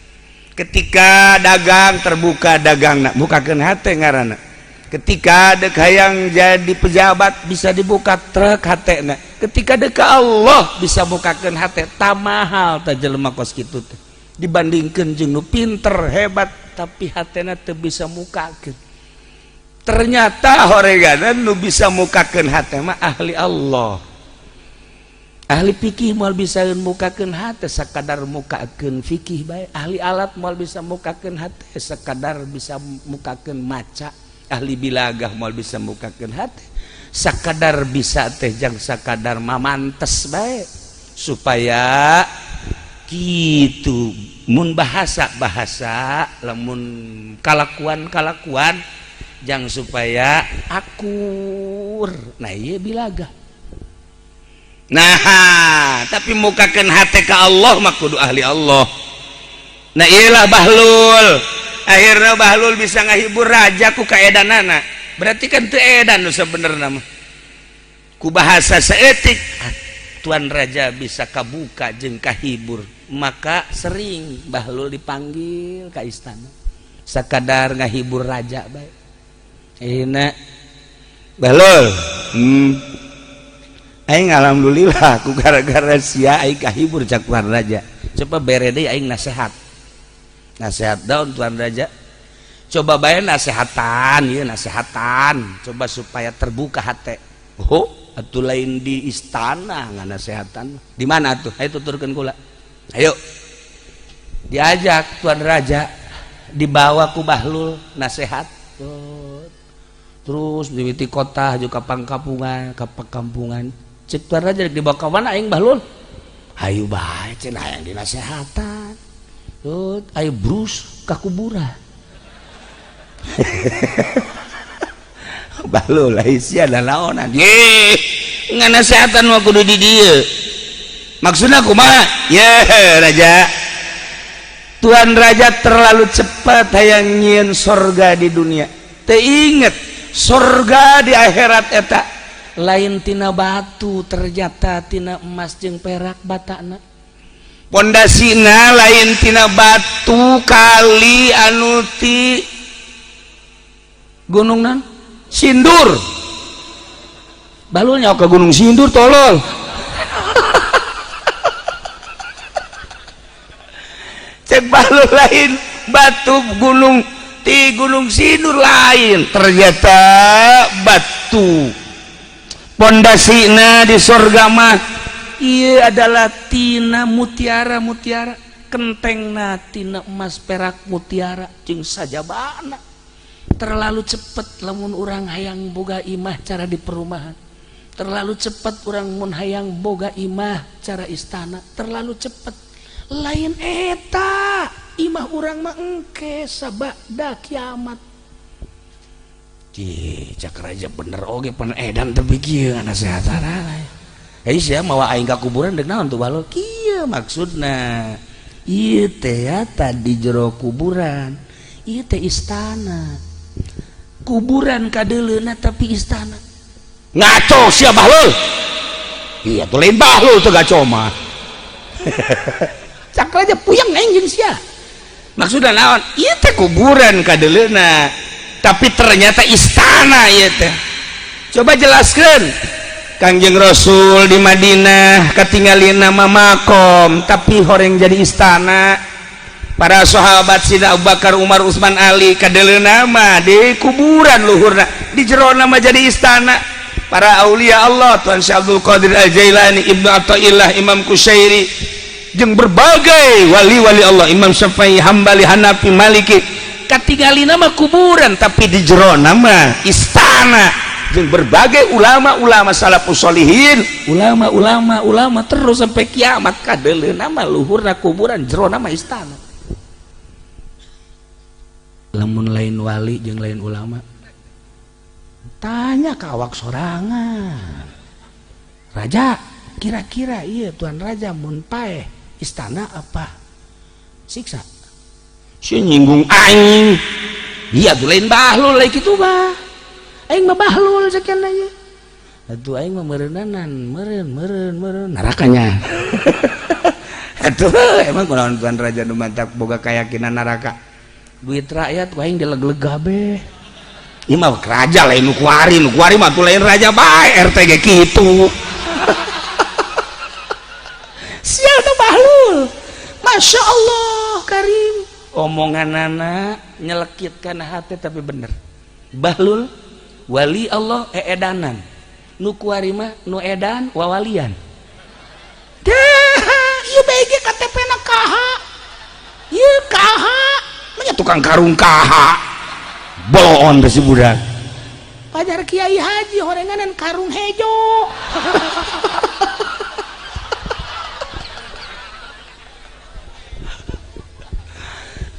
Ketika dagang terbuka dagangna, mukakeun hate ngaranna. Ketika dek hayang jadi pejabat bisa dibuka truk hatena. Ketika dek Allah bisa mukakeun hate, tamahal tah jelema kos kitu teh. Dibandingkeun jeung nu pinter hebat tapi hatena teu bisa mukakeun. Ternyata horeganan nu bisa mukakeun hate mah ahli Allah. Ahli fikih moal bisa mukakeun hate sakadar mukakeun fikih bae. Ahli alat moal bisa mukakeun hate sakadar bisa mukakeun maca. Ahli bilagah moal bisa mukakeun hate sakadar bisa teh jang sakadar mamantes bae supaya kitu mun bahasa-bahasa lamun kalakuan-kalakuan jang supaya akur. Nah ieu bilagah. Nah, tapi mukakeun hate ka Allah mah kudu ahli Allah. Nah iyalah Bahlul. Akhirnya Bahlul bisa ngahibur raja ku kaedanana. Berarti kan teu edan nu sabenerna mah. Ku bahasa saeutik tuan raja bisa kabuka jeung kahibur. Maka sering Bahlul dipanggil ka istana. Sakadar ngahibur raja bae. Ayeuna Bahlul, aing alhamdulillah ku gara-gara sia aing kahibur cak tuan raja. Coba bere deui aing nasehat. Nasehat daun tuan raja. Coba bae nasehatan, ieu nasehatan. Coba supaya terbuka hate. Oh, atuh lain di istana nganasehatan. Di mana atuh? Ayo tuturkeun kula. Ayo. Diajak tuan raja dibawa ku Bahlul nasehat. Terus mimiti kota juga pangkampungan, ka pakampungan. Cek tuan raja dibawa ka mana aing Bahlul? Hayu bae cenah hayang dinasehatan. Tut, ayo brus ka kuburan. Bahlul ai sia naonan. Ye, nganasehatan mah kudu di dieu. Maksudna kumaha? Ye, raja. Tuan raja terlalu cepat hayang nyieun sorga di dunia. Teu inget Surga di akhirat eta lain tina batu, ternyata tina emas jeung perak batana. Pondasina lain tina batu kali anu ti gunung nan Sindur. Balulnya ke Gunung Sindur tolol. Cek balul lain batu gunung ti Gunung Sindur lain, ternyata batu pondasina di surga mah iya adalah tina mutiara-mutiara, kentengna tina emas perak mutiara jeung sajabana. Terlalu cepet lamun urang hayang boga imah cara di perumahan, terlalu cepet urang mun hayang boga imah cara istana, terlalu cepet. Lain eta imah urang mah engke sabada kiamat. Cih, cak raja bener oge pan edan teu kieu nasehatan. Hei sia mawa aing ka kuburan deuk naon tuh balol? Kieu maksudna. Ieu teh tadi jero kuburan, ieu teh istana. Kuburan kadeuleuna tapi istana. Ngaco sia bahlul. Iya tuh lain bahlul tuh gaco mah. Cak raja puyeng aing jeung sia. Maksudna naon? Ieu teh kuburan kadeuleuna, tapi ternyata istana ieu teh. Coba jelaskan. Kangjeng Rasul di Madinah katingalin nama makom tapi horeng jadi istana. Para sahabat Sina Abu Bakar, Umar, Utsman, Ali kadeuleuna mah di kuburan luhurna, di jerona mah jadi istana. Para aulia Allah, Tuan Syekh Abdul Qadir Al-Jailani, Ibnu Athaillah, Imam Kusyairi, jeung berbagai wali-wali Allah, Imam Syafi'i, Hambali, Hanafi, Maliki, katingalina mah kuburan tapi di jerona mah istana. Jeung berbagai ulama-ulama salafus solihin, ulama-ulama ulama terus sampai kiamat kadeuleuna mah luhurna kuburan, jerona mah istana. Lamun lain wali jeung lain ulama, tanya ka awak sorangan. Raja, kira-kira iya tuan raja mun paeh istana apa siksa? Si nyinggung aing. Iya tuh lain bahlul lain kitu mah. Aing mah bahlul sekian aja. Atuh aing mah meureunnanan, meureun meureun meureun nerakanya. Atuh emang kunaon tuan raja nu mantak boga keyakinan neraka. Duit rakyat aing dileg-leg gabe. Ieu mah raja lain nu kuari, nu kuari mah tuh lain raja bae RT ge kitu. Sial tuh bahlul. Masya Allah Karim. Omonganana nyelekit kana hati tapi bener. Bahlul wali Allah eedanan. Nu kuari mah nu edan wawalian. Dah, ieu bae ge KTP na kaha. Ieu kaha. Manya tukang karung kaha. Boon teh si budak. Pajar Kiai Haji horenganan karung hejo.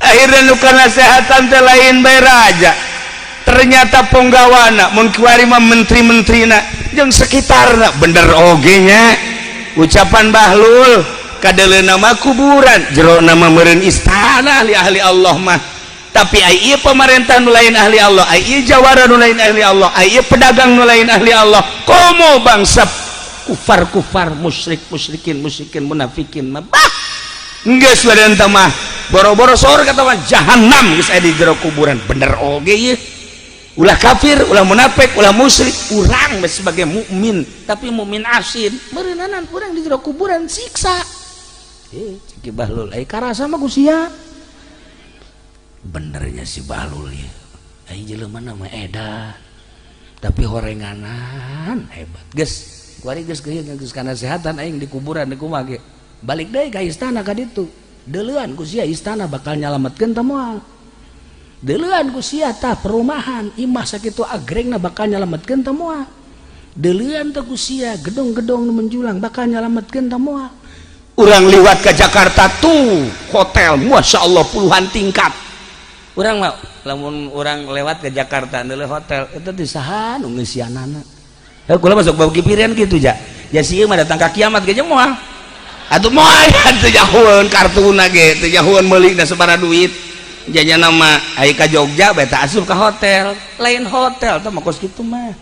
Akhirnya nu nasehatan teh lain bae raja. Ternyata ponggawana mun kiwari mah menteri-menterina jeung sekitarna bener oge nya. Ucapan bahlul kadeuleuna mah kuburan, jerona mah meureun istana ahli-ahli Allah mah. Tapi ai ieu pemerintah nu lain ahli Allah, ai ieu jawara nu lain ahli Allah, ai ieu pedagang nu lain ahli Allah. Komo bangsa kufar-kufar, musyrik, musyrikin, musyrikin, munafikin mah. Bah, geus we teh mah boro-boro sorga mah jahanam geus aya di jero kuburan. Bener oge ieu. Ulah kafir, ulah munafik, ulah musyrik, urang sebagai mukmin, tapi mukmin asin, meureunanan urang di jero kuburan siksa. Cek Bahlul, ai karasa mah ku sia. Benernya si Bahlul ya. Ai jelema mah edan. Tapi horenganan hebat. Geus, kuari geus geus kana sehatan aing di kuburan di kumaha ge. Balik deui ka istana ka ditu. Deuleuan ku sia istana bakal nyalametkeun teh moal. Deuleuan ku sia tah perumahan imah sakitu agrengna bakal nyalametkeun teh moal. Deuleuan teh ku sia gedong-gedong nu menjulang bakal nyalametkeun teh moal. Urang liwat ke Jakarta tuh hotel Masya Allah puluhan tingkat. Urang mah lamun urang lewat ke Jakarta nilai hotel itu di saha nu ngeusianana. Heuh kula masuk bau kipirian kitu ja. Ya sieun mah datang ka kiamat ge moal. Atuh moal teu jahueun kartuna ge, teu jahueun meulikna sabaraha duit. Janya nama ai ka Jogja bae asup ka hotel. Lain hotel teh mah kos kitu mah.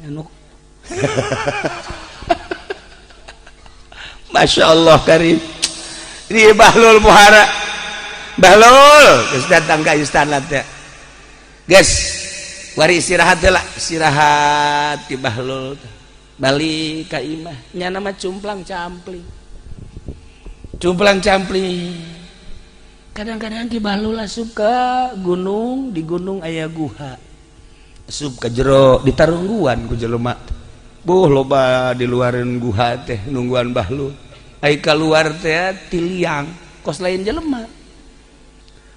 Anu Masya Allah karim. Ini Bahlul Muhara. Bahlul geus datang ka istana teh. Geus wari istirahat heula, istirahat di Bahlul. Balik ka imah, nya nama cumplang campling. Cumplang campling. Kadang-kadang Ki Bahlul asup ka gunung, di gunung aya guha. Asup ka jero ditarungguan ku jelema. Buh loba di luaran guha teh nungguan Bahlul. Ai kaluar teh tiliang kos lain jelema.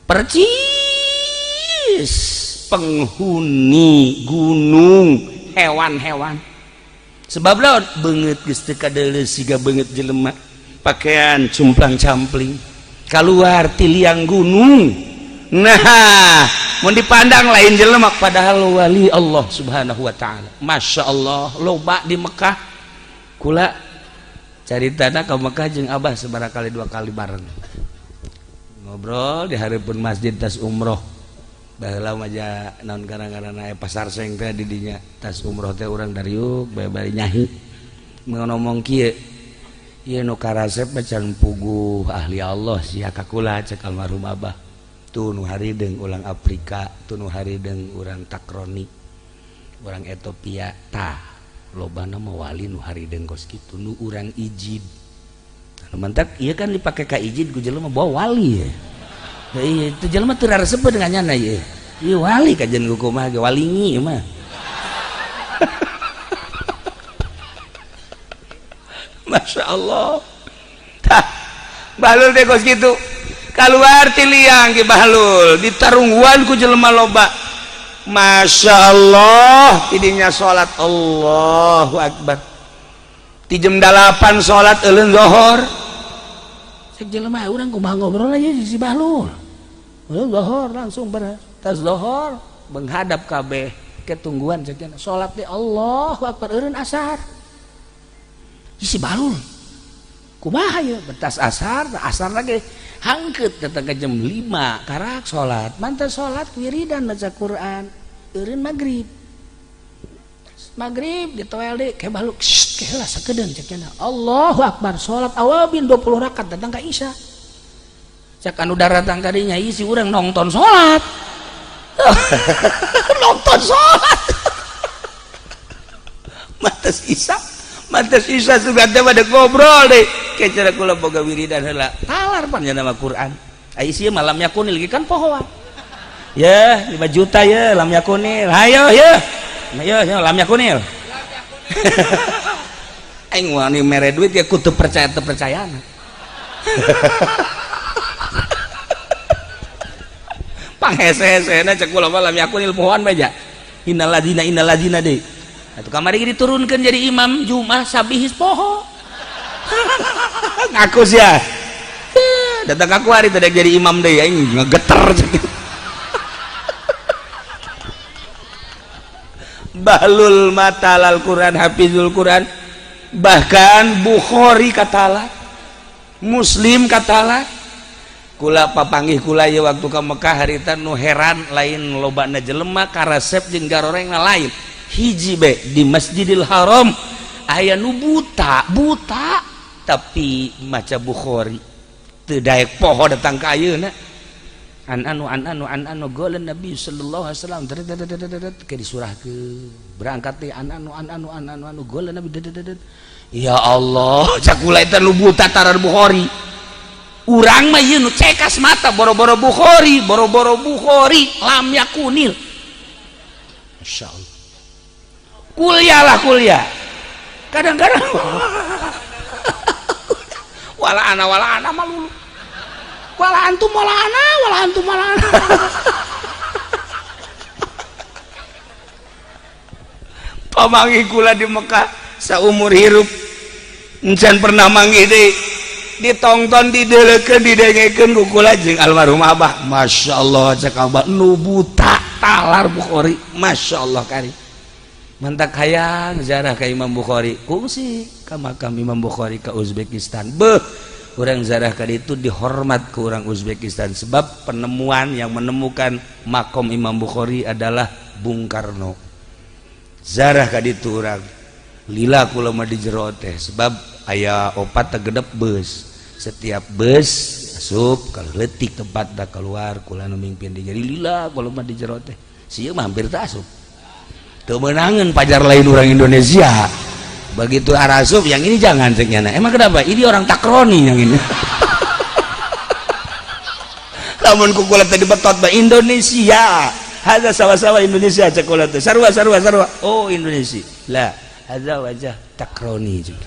Percis penghuni gunung hewan-hewan. Sebab lawan beungeut geus teu kadeuleu siga beungeut jelema, pakaian cumplang campling keluar tiliang gunung. Nah, mun dipandang lain jelema padahal wali Allah Subhanahu wa taala. Masya Allah loba di Mekah. Kula caritana ka Mekah jeung Abah sabaraha kali dua kali bareng. Ngobrol di hareupeun masjid tas umroh. Baheula mah ja naon karang-karana aya pasar seng teh di dinya tas umroh teh urang dariuk bae bari nyahi. Mun ngomong kieu, ieu nu karasep can puguh ahli Allah sia ka kula cek almarhum Abah. Tuh nu harideung urang Afrika, tuh nu harideung urang Takroni, urang Ethiopia tah lobana mah wali nu harideung kos kitu nu urang ijid. Mantak ieu kan dipake ka ijid ku jelema bawa wali ya. Iya, itu jelema teu raresep dengan nyana ieu. Ieu wali kajian ku kumaha ge walingi mah. Masya Allah. Tah, Bahlul teh kos kitu. Kaluar ti liang Ki Bahlul, ditarungguan ku jelema loba. Masya Allah, tidinya salat Allahu Akbar. Ti jam 8 salat euleun zohor. Cek jelema urang kumaha ngobrol aja si Bahlul. Zohor langsung beres. Tas zohor menghadap kabeh ketungguan cek salat teh Allahu Akbar eureun asar. Si Bahlul kumaha ieu betas asar, asar lagi hangkeut datang ke jam 5 karak salat. Mantas salat wiridan baca Quran eureun magrib. Maghrib ditoel deui ke Bahlul ke heula sakedeung cek cenah. Allahu Akbar salat awabin 20 rakaat datang ka Isya. Cek anu daratang ka dinya isi urang nonton salat. Nonton salat. Mantas Isya, mantas Isya sugan teh pada ngobrol deui. Ke cara kula boga wiridan heula. Talar pan nya nama Quran. Ai ieu malam yakunil ge kan pohoan. Ya, 5 juta ya lam yakunil. Hayo ya. Ayo, ayo lam yakunil. Aing wani mere duit ya kudu percaya teu percayaan. Panghese-hesena cek kula mah lam yakunil pohoan bae ja. Innalladzina deui. Atuh kamari ge diturunkeun jadi imam Jumat sabihis poho. Ngaku sia. Datang ka kuari teh jadi imam deui aing ngegeter cek. Bahlul matalal Quran, hafizul Quran, bahkan Bukhari katala, Muslim katala. Kula papanggih kula ye waktu ka Mekah harita nu heran lain lobana jelema karesep jeung garorengna lain. Hiji be di Masjidil Haram aya nu buta, buta tapi maca Bukhari teu daek poho datang ka ayeuna. An anu an anu an anu golan Nabi sallallahu alaihi wasallam ke disurahkeun berangkat teh an anu an anu an anu anu golan Nabi ya Allah cak kula eta nu buta tarar Bukhari urang mah ieu nu cekas mata boro-boro Bukhari boro-boro Bukhari lam yakunil. Masyaallah kuliah lah kuliah kadang-kadang wala ana malulu wala antum wala ana wala antum wala ana. Pamanggih kula di Mekah saumur hirup encan pernah manggih deui ditongton dideulekeun didengekeun ku kula jeung almarhum Abah. Masya Allah cek Abah nu buta talar Bukhari. Masya Allah kari mantak hayang ziarah ka Imam Bukhari kungsi ka makam Imam Bukhari ka Uzbekistan. Beuh Urang zarah ka ditu dihormat ke orang Uzbekistan sebab penemuan yang menemukan makom Imam Bukhari adalah Bung Karno. Zarah ka ditu urang lila kula mah di jero teh sebab aya opat tegedep bus. Setiap bus asup kalau leutik tempat da keluar kula nu mimpin di jadi lila kula mah di jero teh. Sieun mah hampir teu asup. Teu meunangeun pajar lain orang Indonesia. Begitu arasup yang ini jangan cek nyana. Emang kenapa? Ini orang takroni yang ini. Lamun ku kula teh dibetot ba Indonesia. Hadza sawa-sawa Indonesia cek kula teh. Sarua sarua sarua. Oh Indonesia. Lah, hadza wajah takroni juga.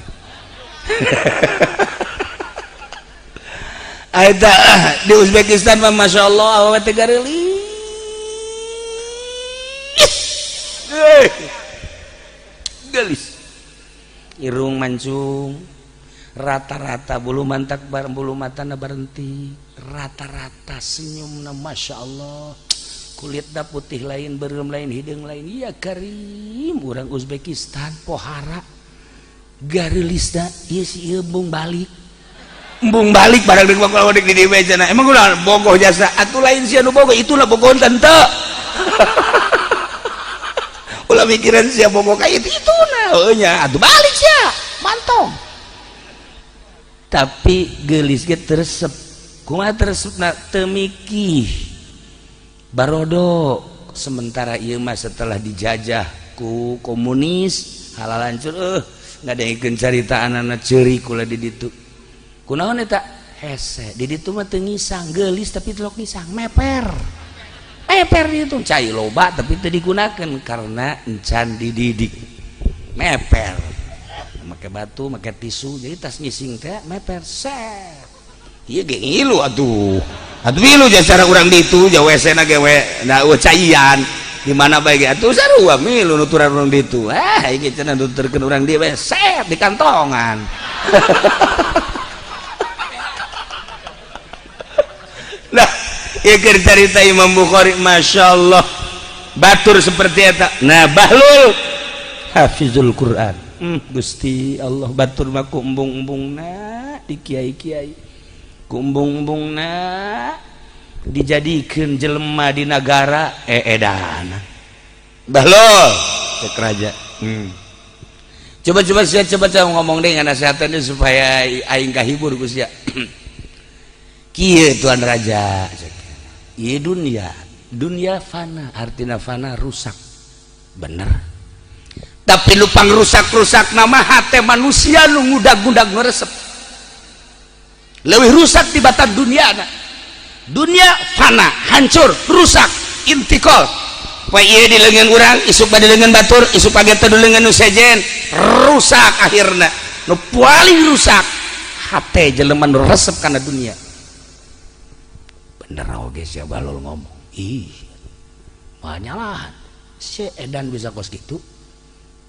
Aita di Uzbekistan mah Masya Allah awewe teh gareulis. Gelis. Irung mancung, rata-rata bulu mantak bareng bulu matana berhenti, rata-rata senyumna Masya Allah, kulitna putih lain, berem lain, hidung lain, ya karim orang Uzbekistan pohara gareulisna ieu si ieu embung balik barang deuk bakal di dieu cenah. Emang ulah bogoh jasa atuh lain sia nu bogoh itulah bogoh teu. Ulah mikiran sia bogoh ka itu ituna heuh nya atuh balik sia mantong. Tapi geulis ge teresep. Kumaha teresepna teu mikih. Barodo sementara ieu mah setelah dijajah ku komunis halal hancur ngadengekeun carita anana ceurik kula di ditu. Kunaon eta? Hese di ditu mah teu ngisang geulis tapi telok ngisang meper. Meper itu cai loba tapi teu digunakeun karena encan dididik. Meper. Make batu, make tisu, jadi tas ngising teh meper set. Ieu ge ngilu atuh. Atuh ngilu cara urang ditu ja WC na ge we da caian. Di mana bae ge atuh sarua milu nuturan urang ditu. Ah ieu cenah nuturkeun urang dieu we set di kantongan. Nah, ieu keur carita Imam Bukhari Masya Allah batur seperti eta. Nah, Bahlul hafizul Quran. Gusti Allah batur mah ku embung-embungna di kiai-kiai. Ku embung-embungna dijadikeun jelema di nagara eedana. Bahlul cek raja. Coba-coba sia coba ngomong deh nasihatannya supaya aing kahibur ku sia. Kieu tuan raja. Ieu dunia, dunia fana, artina fana rusak. Bener. Tapi lupang rusak-rusak nama hate manusia nu ngudag-ngudag ngeresep. Leuwih rusak di batan dunia na. Dunia fana, hancur, rusak, intikal. Poe ieu di leungeun urang, isuk bade leungeun batur, isuk page teh leungeun nu sejen, rusak akhirna. Nu paling rusak hate jelema nu resep kana dunia. Bener oge sia Bahlul ngomong. Ih, manyalahan. Si edan bisa kos gitu.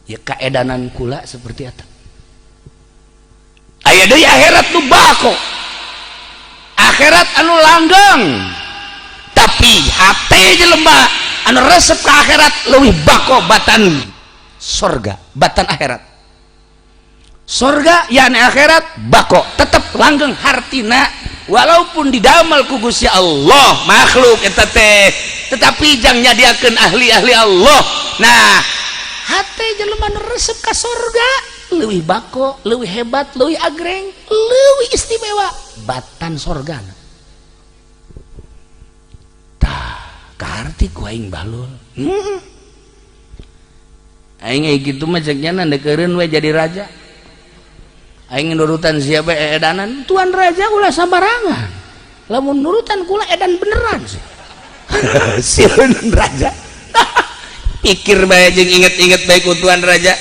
Ya keedanan kula seperti eta. Aya deui akhirat nu bako. Akhirat anu langgeng. Tapi hate jelema anu resep ka akhirat leuwih bako batan sorga, batan akhirat. Sorga yani akhirat bako tetep langgeng hartina walaupun didamel ku Gusti Allah makhluk eta teh tetapi jang nyadiakeun ahli-ahli Allah. Nah, hate jelema nu resep ka sorga leuwih bako, leuwih hebat, leuwih agreng, leuwih istimewa batan sorga. Tah, kaharti ku aing Bahlul. Aing kitu mah cek nya ndekeureun we jadi raja. Aing nurutan siapa edanan tuan raja ulah sambarangan. Lamun nurutan kula edan beneran sih. Sieun raja. Pikir bae jeung inget-inget bae ku tuan raja.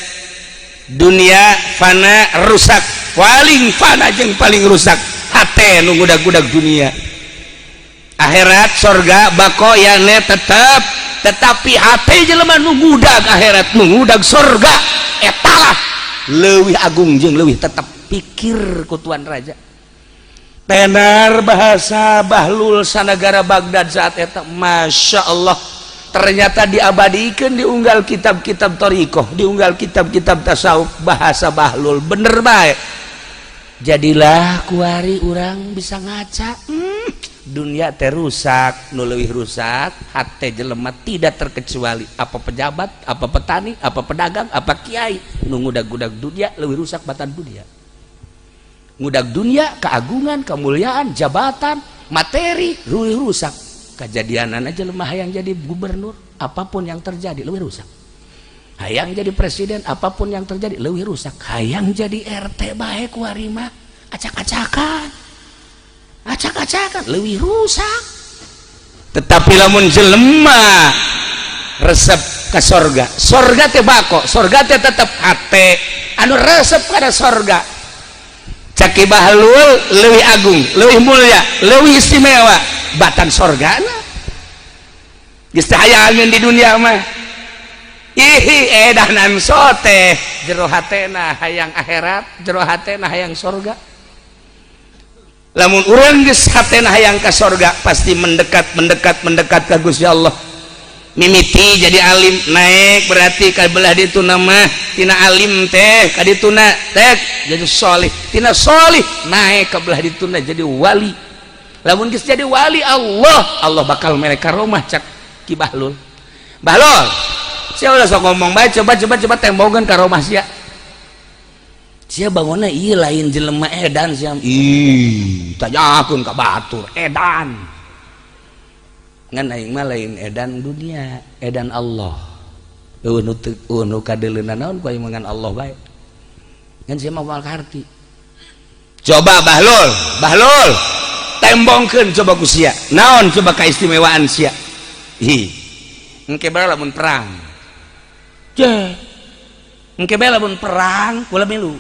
Dunia fana rusak, paling fana jeung paling rusak hate nu ngudag-ngudag dunia. Akhirat sorga bako yane tetep, tetapi hate jelema nu ngudag akhirat, nu ngudag sorga etalah leuwih agung jeung leuwih tetep. Pikir ku tuan raja. Tenar bahasa Bahlul sanagara Baghdad saat eta Masya Allah ternyata diabadikan diunggal kitab-kitab thariqah, diunggal kitab-kitab tasawuf bahasa Bahlul bener bae. Jadilah kuari urang bisa ngaca, dunia teh rusak. Nu leuwih rusak hate jelema, tidak terkecuali apa pejabat, apa petani, apa pedagang, apa kiai. Nu ngudag-gudag dunia leuwih rusak batan dunia. Ngudag dunia, keagungan, kemuliaan, jabatan, materi, leuwih rusak. Kejadianan aja lemah yang jadi gubernur, apapun yang terjadi lebih rusak. Hayang jadi presiden, apapun yang terjadi lebih rusak. Hayang jadi RT baik, warima acak-acakan, acak-acakan, lebih rusak. Tetapi lamun jelema resep ke sorga, sorga teh bako, sorga teh tetep. Hate anu resep pada sorga, cek Ki Bahlul, lebih agung, lebih mulia, lebih istimewa batan sorga. Geus teh hayangeun di dunia mah. Ih, edanan sote jero hatena hayang akhirat, jero hatena hayang sorga. Lamun urang geus hatena hayang ka sorga, pasti mendekat, mendekat, mendekat ka Gusti Allah. Mimiti jadi alim, naik berarti ka belah ditu nama tina alim teh ka dituna teh jadi solih, tina solih naik ka belah dituna jadi wali. Lamun geus jadi wali Allah, Allah bakal mere karomah. Cak Ki Bahlul, "Bahlul, sia ulah sok ngomong bae. Coba, coba, coba tembongan karomah sia. Sia bangunna ieu lain jelema edan sia." Ih, tanyakeun ka batur, edan. Ngan aing mah lain edan dunia, edan Allah. Eueuh nu teu, eueuh nu kadeuleuna naon ku aing mah, ngan Allah bae. Ngan sia mah moal kaharti. Coba Bahlul, Bahlul, tembongkeun coba ku sia. Naon coba kaistimewaan sia? Ih, engke bae lamun perang. Je. Engke bae lamun perang kula milu.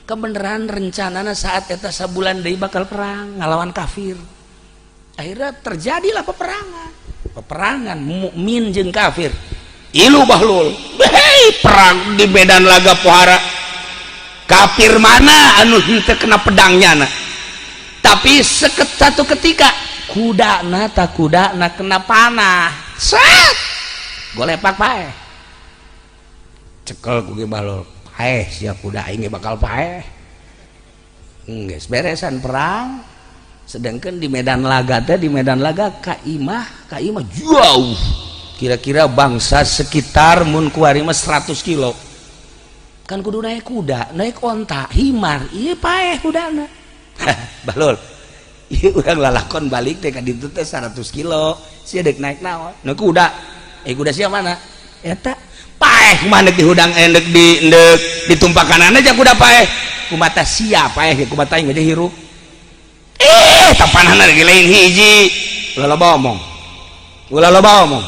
Kebenaran rencanana saat eta sabulan deui bakal perang ngalawan kafir. Akhirnya terjadilah peperangan, peperangan mukmin jeung kafir. Ilu Bahlul. Hei, perang di medan laga pohara kafir mana anu henteu kena pedangnya na. Tapi seket satu ketika kuda na tak kuda na kena panah, set golepak, paeh. Cekel ku Bahlul, "Paeh sia, kuda aing bakal paeh." Geus beresan perang. Sedangkan di medan laga teh, di medan laga ka imah jauh, kira-kira bangsa sekitar mun kuari mah 100 kilo kan, kudu naik kuda, naik onta, himar. Iya, paeh kudana. "Bahlul, ieu urang lalakon balik teh ka ditu teh 100 kilo, sia dek naik naon?" "Naik kuda." "Eh, kuda sia mana?" "Eta." "Paeh kumaha dek dihudang, eh, dek di dek ditumpakan aja kuda paeh. Kumata sia paeh, kumata aing aja hirup." Eh, tapanana lagi lain hiji. Ulah loba omong, ulah loba omong.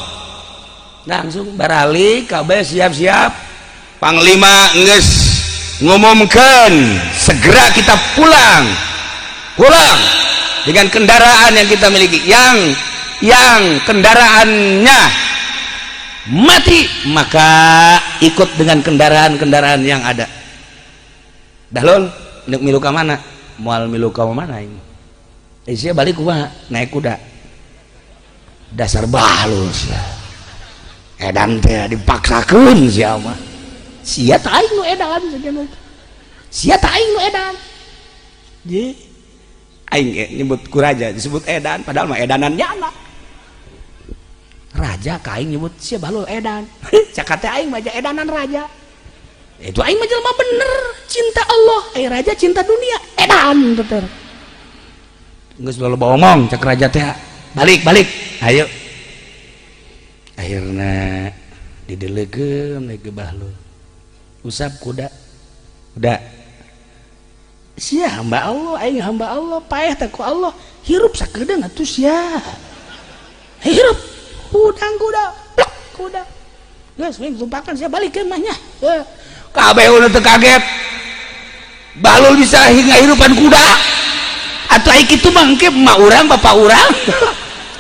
Langsung baralik kabeh, siap-siap. Panglima geus ngumumkan, segera kita pulang, pulang dengan kendaraan yang kita miliki. Yang kendaraannya mati maka ikut dengan kendaraan-kendaraan yang ada. Bahlul, nek milu ka mana? Moal milu ka mana ini. Eh, sia balik kumaha? Naik kuda. Dasar Bahlul sia, edan teh dipaksakeun sia mah. Sia teh aing nu edan, sia teh aing nu edan. Ye, aing ge nyebut ku raja disebut edan, padahal mah edanan nyana raja. Ka aing nyebut sia Bahlul edan, cak teh aing mah edanan raja. Itu aing mah jelema bener, cinta Allah, eh raja cinta dunia, edan betul. "Geus loba omong," cek raja teh, "balik, balik, ayo." Akhirnya didelegeun ke Bahlul, "Usap kuda, kuda sia. Hamba Allah aing, hamba Allah, paeh teh ku Allah, hirup sakedeung atuh sia, hirup." Hudang kuda, plek kuda. "Geus, wing tumpakan sia, balikeun mah nya." Kabeh udah teu kaget Bahlul bisa hingga hirupan kuda. Atau aing kitu mah, engke emak urang, bapak urang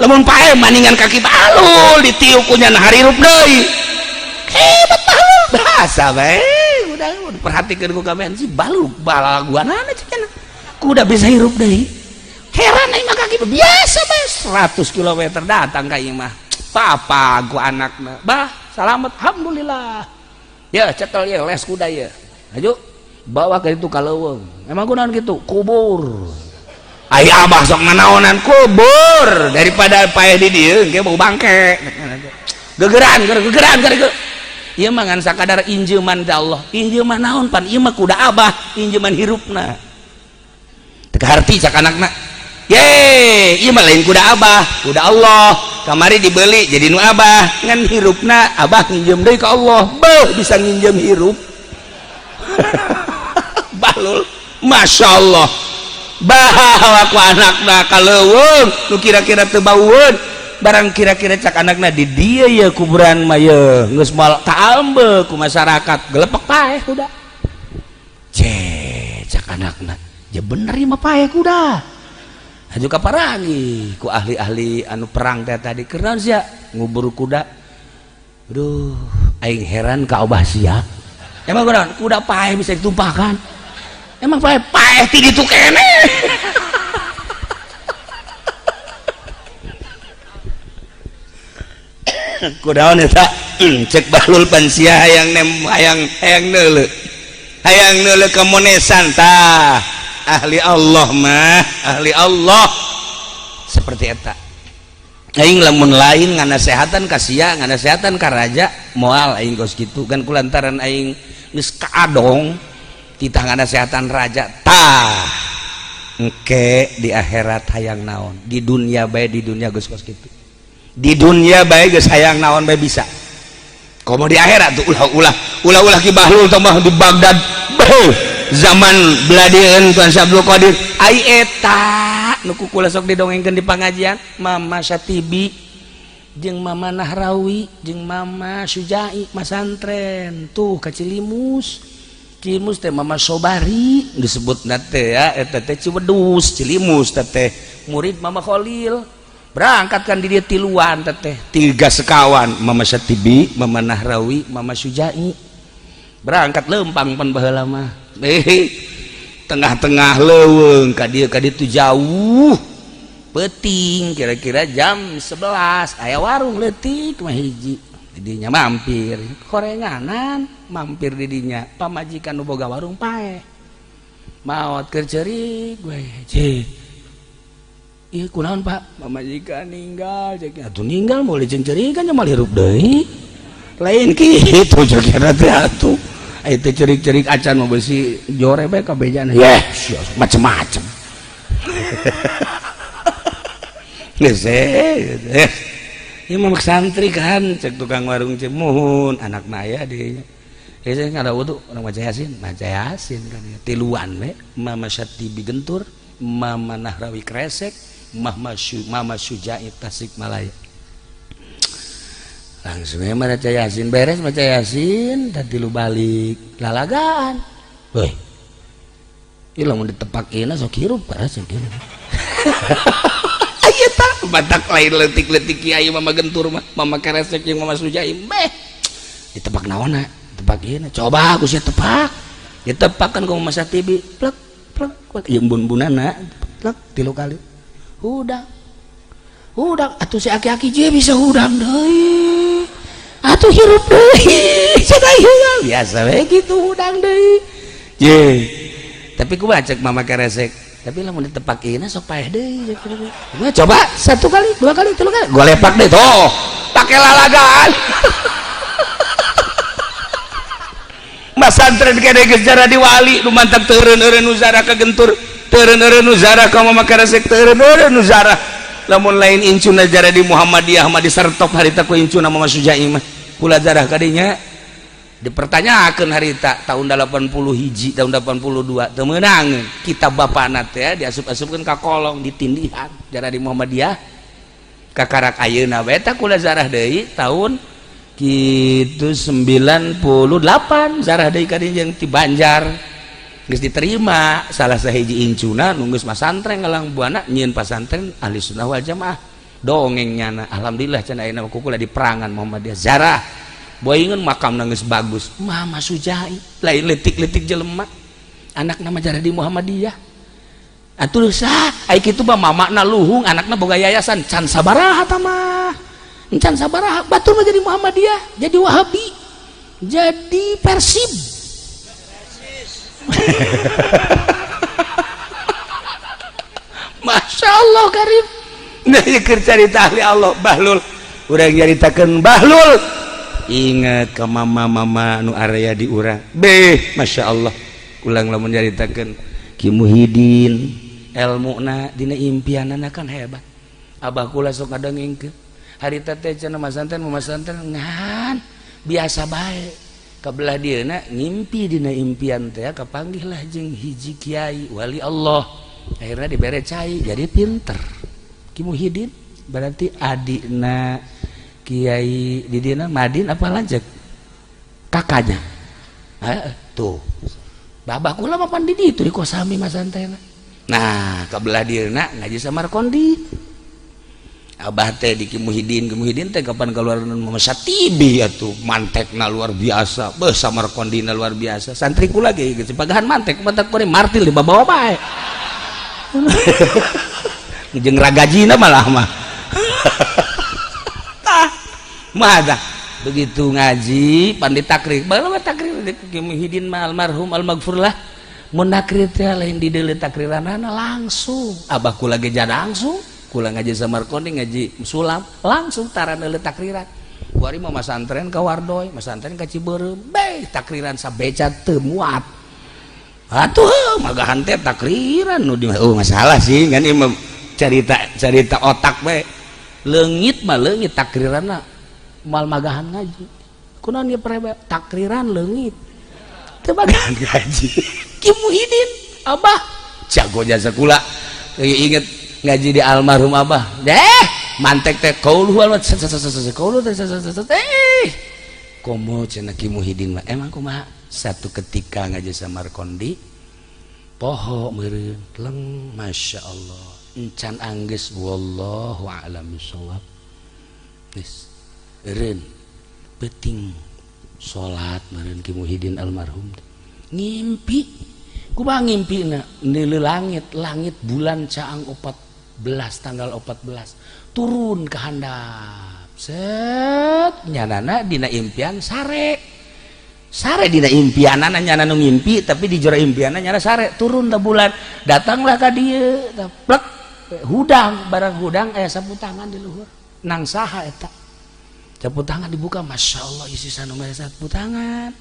lamun paeh maningan kaki Bahlul ditiup ku nya hirup deui. Hebat Bahlul, bahasa bae. Udah perhatikan ku kabehan si Bahlul balaguanana cenah kuda bisa hirup deui. Heran aing mah, kaki biasa bae 100 km datang ka imah. Papa ku anakna, "Bah, selamat, alhamdulillah ya. Cekel ya, les kuda ya, ayo." Bawa ke itu ka leuweung. Emang kunaon kitu? Kubur. Ai abah sok nanaonan kubur daripada paeh di dieu engke bau bangke. Gegeran, gegeran, gegeran. Ieu mah ngan sakadar injeuman ti Allah. Injeuman naon pan? Ieu mah kuda abah, injeuman hirupna. Teu kaharti cak anakna. Ye, ieu mah lain kuda abah, kuda Allah. Kamari dibeli jadi nu abah, ngan hirupna abah nginjem deui ka Allah. Beuh bisa nginjem hirup. Bahlul, Masya Allah. Bawa ku anakna ka leuweung nu kira-kira teu baueun, barang kira-kira cak anakna di dieu ye kuburan mah ye geus moal kaambe ku masyarakat, gelepek paeh kuda. Ce, cak anakna, ya bener ieu mah paeh kuda. Haju kaparangi ku ahli-ahli anu perang teh tadi, keur naon sia ngubur kuda? Aduh, aing heran ka abah sia. Emang kunaon kuda paeh bisa ditumpahkan? Emang paeh paeh ti ditu keneh. Kudaon eta? Cek Bahlul pan sia hayang nem hayang hayang neuleu. Hayang neuleu ka monesan tah. Ahli Allah mah, ahli Allah. Seperti eta. Aing lamun lain nganasehatan ka sia, nganasehatan ka raja, moal aing kos kitu kan kulantaran aing geus kaadong titah nganasehatan raja tah. Engke di akhirat hayang naon, di dunia bae, di dunia geus kos kitu. Di dunia bae geus hayang naon bae bisa. Komo di akhirat tuh ulah-ulah, ulah-ulah Ki Bahlul tambah di Baghdad. Beuh, zaman beladieun Tuan Syekh Abdul Qadir. Ai eta nu ku kula sok didongengkeun di pangajian, Mama Satibi jeung Mama Nahrawi jeung Mama Sujai masantren tuh ka Cilimus. Cilimus teh Mama Sobari disebutna teh ya, eta teh Ciwedus Cilimus teh murid Mama Khalil. Berangkat kan di dia tiluan teteh tiga sekawan, Mama Satibi, Mama Nahrawi, Mama Sujai. Berangkat lempang pan baheula mah. Tengah-tengah leuweung ka dieu ka ditu jauh. Peuting kira-kira jam 11 aya warung leutik mah hiji. Didinya mampir korenganan, mampir didinya pamajikan nu boga warung paeh. Maot keur ceurik we. Cik. Iya kunaon Pak? Pamajikan ninggal cek. Atuh ninggal moal dicencerikan nya moal hirup deui. Lain kitu cek teh atuh. Ai teh cerik-cerik acan mah beusi jore bae kabejana. Yeh, macem-macem. Geus eh. Ieu mah santri kan cek tukang warung cek muhun anak aya di. Geus ngada wudu urang maca Yasin kan tiluan we Mama Syatibi gentur, Mama Nahrawi kresek, Mama Sujai Tasikmalaya. Langsung aja maca Yasin beres maca Yasin tadi lu balik lalagaan. Woi. Ieu lamun ditepakeuna sok hirup parah sok hirup. Aya tah batak lain leutik-leutik kiai Mama gentur mah, Mama keresek jeung Mama Sujai meh. Ditepak naonna? Tepakeuna. Coba aku sia tepak. Ditepak kan ku Mama Satibi plek plek plek ieu embun-embunana plek tilu kali. Hudang. Hudang atuh si aki-aki je bisa hudang deui. Atuh hirup deui. Cenah ieu biasa we kitu hudang deui. Ye. Tapi kumaha cek Mama keresek? Tapi lamun ditepakeuna sok paeh deui. Coba satu kali, dua kali, tilu kali. Gua lepak deh tuh. Pake lalagaan. Masantren kene geus jaradi wali nu mantap teureun-eureun nu zarah ka gentur, teureun-eureun nu zarah ka Mama keresek, teureun-eureun nu zarah. Lamun lain incuna jaradi Muhammadiyah mah disertop harita ku incuna Mama Sujai mah. Kula zarah kadinya dipertanyakeun harita tahun 80 hiji, tahun 82 teu meunang kitab bapana teh diasup-asupkeun ka kolong ditindihan jaradi Muhammadiyah. Kakarak ayeuna we tah kula zarah deui tahun kitu 98 zarah deui kadinya jeung ti Banjar. Geus diterima salah sahiji incuna nu geus masantren ngalang buana nyieun pasantren ahli sunnah wal jamaah dongeng nyana alhamdulillah cenah ayeuna kukula di perangan Muhammadiyah zarah boingeun makamna geus bagus Mama Sujai lain leutik-leutik jelema anakna mah jaradi Muhammadiyah atuh sah ai kitu mah mamana luhung anakna boga yayasan can sabaraha tah mah can sabaraha batur mah jadi Muhammadiyah jadi Wahabi jadi Persib. Masya Allah karib. Nah ieu keur carita ahli Allah Bahlul. Urang nyaritakeun Bahlul. Ingat ke mama-mama nu area di urang. Beh, Masya Allah. Ulang lamun nyaritakeun Ki Muhidin elmuna dina impianana kan hebat. Abah kula sok ngadongengkeun. Harita teh cenah masanten masanten ngan biasa bae. Kabelah dieuna ngimpi dina impian teh kapanggihlah jeung hiji kiai wali Allah. Akhirnya dibere cai jadi pinter. Ki Muhidin berarti adikna Kiai di dina Madin apa lanjut kakaknya. Tuh. Babah kula mah pan di ditu di Kosami masantena. Nah, kabelah dieuna ngaji Samarkondi. Abah teh di Ki Muhidin, Ki Muhidin teh kapan keluar Satibi atuh mantekna luar biasa. Beuh Samarkondina luar biasa. Santri kula ge geus pagahan mantek, mantek kore martil dibawa bae. Jeung ragajina malah mah. Tah, mah dah. Begitu ngaji pan ditakrir, bae takrir Ki Muhidin mah almarhum almaghfurlah. Mun nakrir teh lain di deuleu takriranana langsung. Abah kula ge langsung. Kula ngaji Samarkondi ngaji sulam langsung tara neuleuh takriran. Kuari mah masantren ka Wardoy, masantren ka Cibeureum, beh takriran sabeca teu muat. Atuh magahan teh takriran nu di oh masalah sih kan ieu mah carita otak bae. Leungit mah leungit takriranna moal magahan ngaji. Kunaon ieu prebe takriran leungit. Teu magahan ngaji. Ki Muhidin abah jago jasa kula. Inget ngaji di almarhum abah deh mantek teh kauluh almat kauluh teh komo cenah Ki Muhidin mah emang kumaha satu ketika ngaji Samarkondi poho meureun leng Masya Allah encan anggeus wallahu a'lam bissawab geus eureun peuting salat meureun Ki Muhidin almarhum ngimpi kumaha ngimpina neuleuh langit langit bulan caang 14 tanggal 14 turun ke handap set nyanana dina impian sare sare dina impianana nyana nu ngimpi tapi di jero impianna nyana sare turun da bulan datanglah ka dieu plek hudang barang hudang aya sapu tangan di luhur nang saha eta sapu tangan dibuka Masya Allah isi sanu mah sapu tangan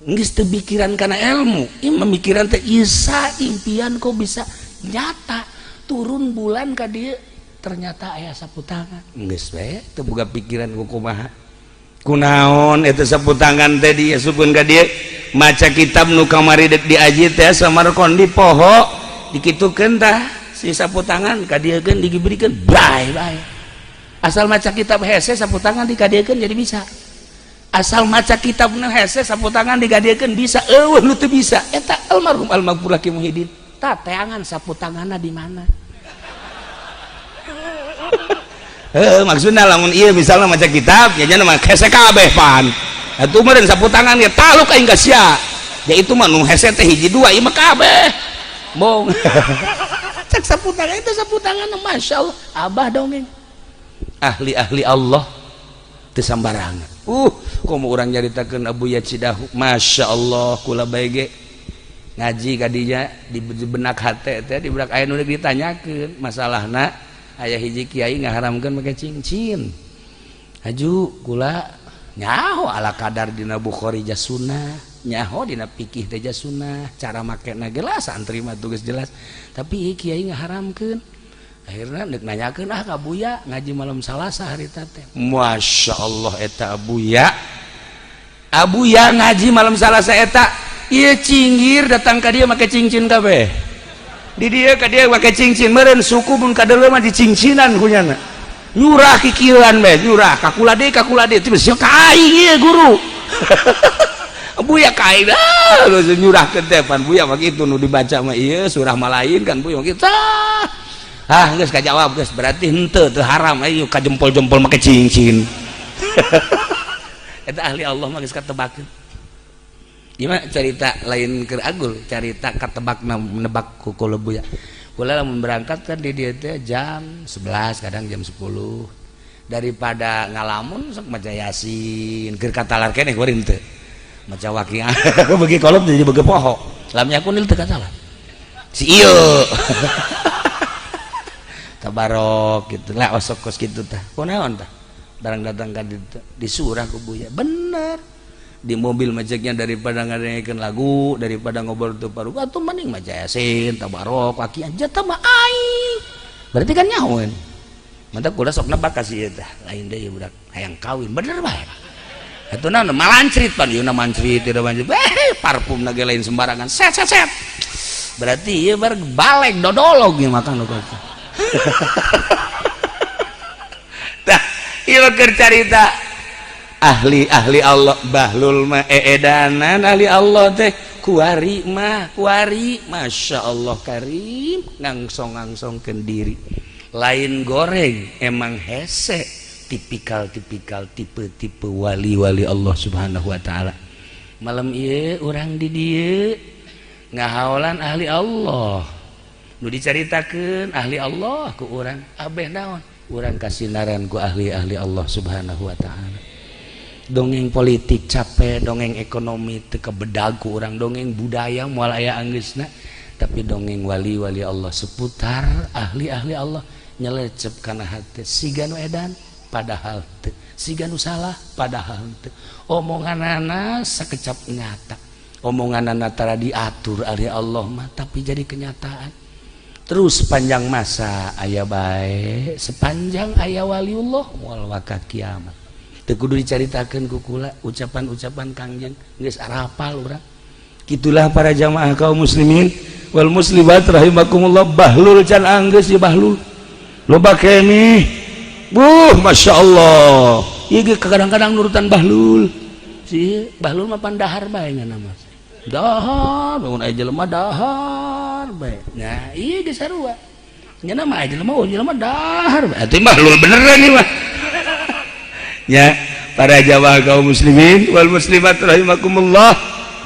geus teu pikiran kana ilmu ieu memikiran teh isa impian kok bisa nyata turun bulan ka dieu ternyata aya sapu tangan geus we teu boga pikiran ku kumaha kunaon eta sapu tangan teh diasupkeun ka dieu maca kitab nu kamari deuk diaji teh Samarkondi poho dikitukeun tah si sapu tangan ka dieukeun digibrikeun bae bae asal maca kitab hese sapu tangan dikadiekeun jadi bisa asal maca kitab nu hese sapu tangan digadiekeun bisa eueuh nu teu bisa eta almarhum almaghfurlah Ki Muhidin tah teangan sapu tanganna di mana. Heuh maksudna lamun ieu misalna maca kitab nya nya mah hese kabeh pan atuh meureun sapu tangan ge taluk aing ka sia ya itu mah nu hese teh hiji dua ieu mah kabeh bong cek sapu tangan itu sapu tangan Masya Allah abah dongeng ahli-ahli Allah teu sambarangan. Komo urang nyaritakeun Abu Yacidahu Masya Allah kula bae ge ngaji kadinya di benak hate teh di benak aya nu ditanyakeun masalahna aya hiji kiai ngaharamkeun make cincin haju kula nyaho ala kadar dina Bukhari jasunah nyaho dina fikih teh jasunah cara makena geus santri mah tugas jelas tapi kiai ngaharamkeun akhirna deuk nanyakeun ah ka Buya ngaji malam Salasa harita teh Masya Allah eta Abuya Abuya ngaji malam Salasa eta ieu cinggir datang ka dieu make cincin kabeh di dieu ka dieu make cincin meureun suku mun kadeuleu mah dicincinan kunyana nyurah kikieuan bae nyurah ka kula deui teu ka aing ieu guru Buya ka aing ah nyurahkeun teh pan Buya mah kitu nu dibaca mah ieu surah malain kan Buya mah kitu. Ah geus kajawab geus berarti henteu teu haram ayo ka jempol-jempol make cincin. Eta ahli Allah mah geus katebakeun. Ieu mah carita lain keur agul, carita katebak nebak ku Buya. Kula lamun berangkat kan di dieu teh jam 11 kadang jam 10. Daripada ngalamun sok maca Yasin keur katalar keneh kuring teu. Maca waqiah bagi kolot jadi bagi poho. Lam yakunil teu salah. Si ieu. Tabarok gitu lah osok kos kitu tah. Kunaon tah? Barang datang ka ditu disurah ku Buya. Bener. Di mobil macetnya daripada ngadengekeun lagu, daripada ngobrol teu paru, atuh mending maca Yasin, tabarok, waqiah jatah mah aing. Berarti kan nyahoeun. Mantap kula sok nebak ka si ieu tah. Lain deui budak hayang kawin, bener bae. Atuh naon malancrit pan ieu na mancrit ieu mancrit. Parfum na ge lain sembarangan. Set set set. Berarti ieu bar balek dodolog ieu makan nu kitu. Tah, ieu keur carita ahli-ahli Allah Bahlul mah eedanan ahli Allah teh kuari mah kuari Masya Allah karim ngangsong-ngangsongkeun diri lain goreng emang hese tipikal-tipikal tipe-tipe wali-wali Allah Subhanahu wa taala. Malam ieu urang di dieu ngahaolan ahli Allah nu dicaritakeun ahli Allah ku urang abeh naon urang kasinaran ku ahli-ahli Allah Subhanahu wa taala. Dongeng politik capek, dongeng ekonomi teu kebedag ku urang, dongeng budaya moal aya anggeusna, tapi dongeng wali-wali Allah seputar ahli-ahli Allah nyelecep kana hate siga nu edan padahal teu, siga nu salah padahal teu, omonganana sakecap nyata, omonganana tara diatur ahli Allah mah tapi jadi kenyataan. Terus sepanjang masa aya bae, sepanjang aya waliullah moal waka kiamat. Teu kudu dicaritakeun ku kula ucapan-ucapan Kangjeng geus arapal urang. Kitulah para jamaah kaum muslimin wal muslimat rahimakumullah. Bahlul can anggeus ieu bahlul. Loba keneh. Buh, Masya Allah. Ieu ge kadang-kadang nurutan bahlul. Si bahlul mah pandahar bae ngan mah. Dahar, bangun aya jelema dahar bae. Nah, ieu ge sarua. Nya mah aya jelema, oh jelema dahar bae. Atuh bahlul beneran ieu mah. Ya, para jamaah kaum muslimin wal muslimat rahimakumullah.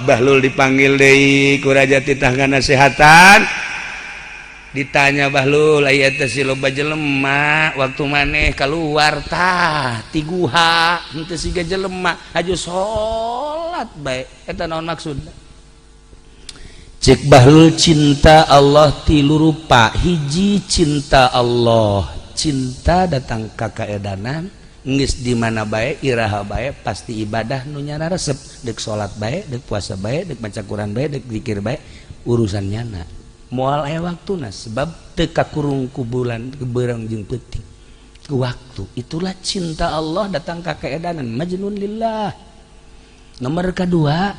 Bahlul dipanggil deui ku raja titah ngasehatan. Ditanya Bahlul, aya teh si loba jelema waktu maneh keluar tah ti guha henteu siga jelema haju salat bae. Eta naon maksudna? Cek Bahlul cinta Allah tilu rupa. Hiji cinta Allah, cinta datang ka kaedanan geus di mana bae iraha bae pasti ibadah nu nyana resep, deuk salat bae, deuk puasa bae, deuk maca Quran bae, deuk zikir bae, urusan nyana moal aya waktuna sebab teu kakurung ku bulan beurang jeung peuting ku waktu. Itulah cinta Allah datang ka kaedanan majnun lillah. Nomor kedua,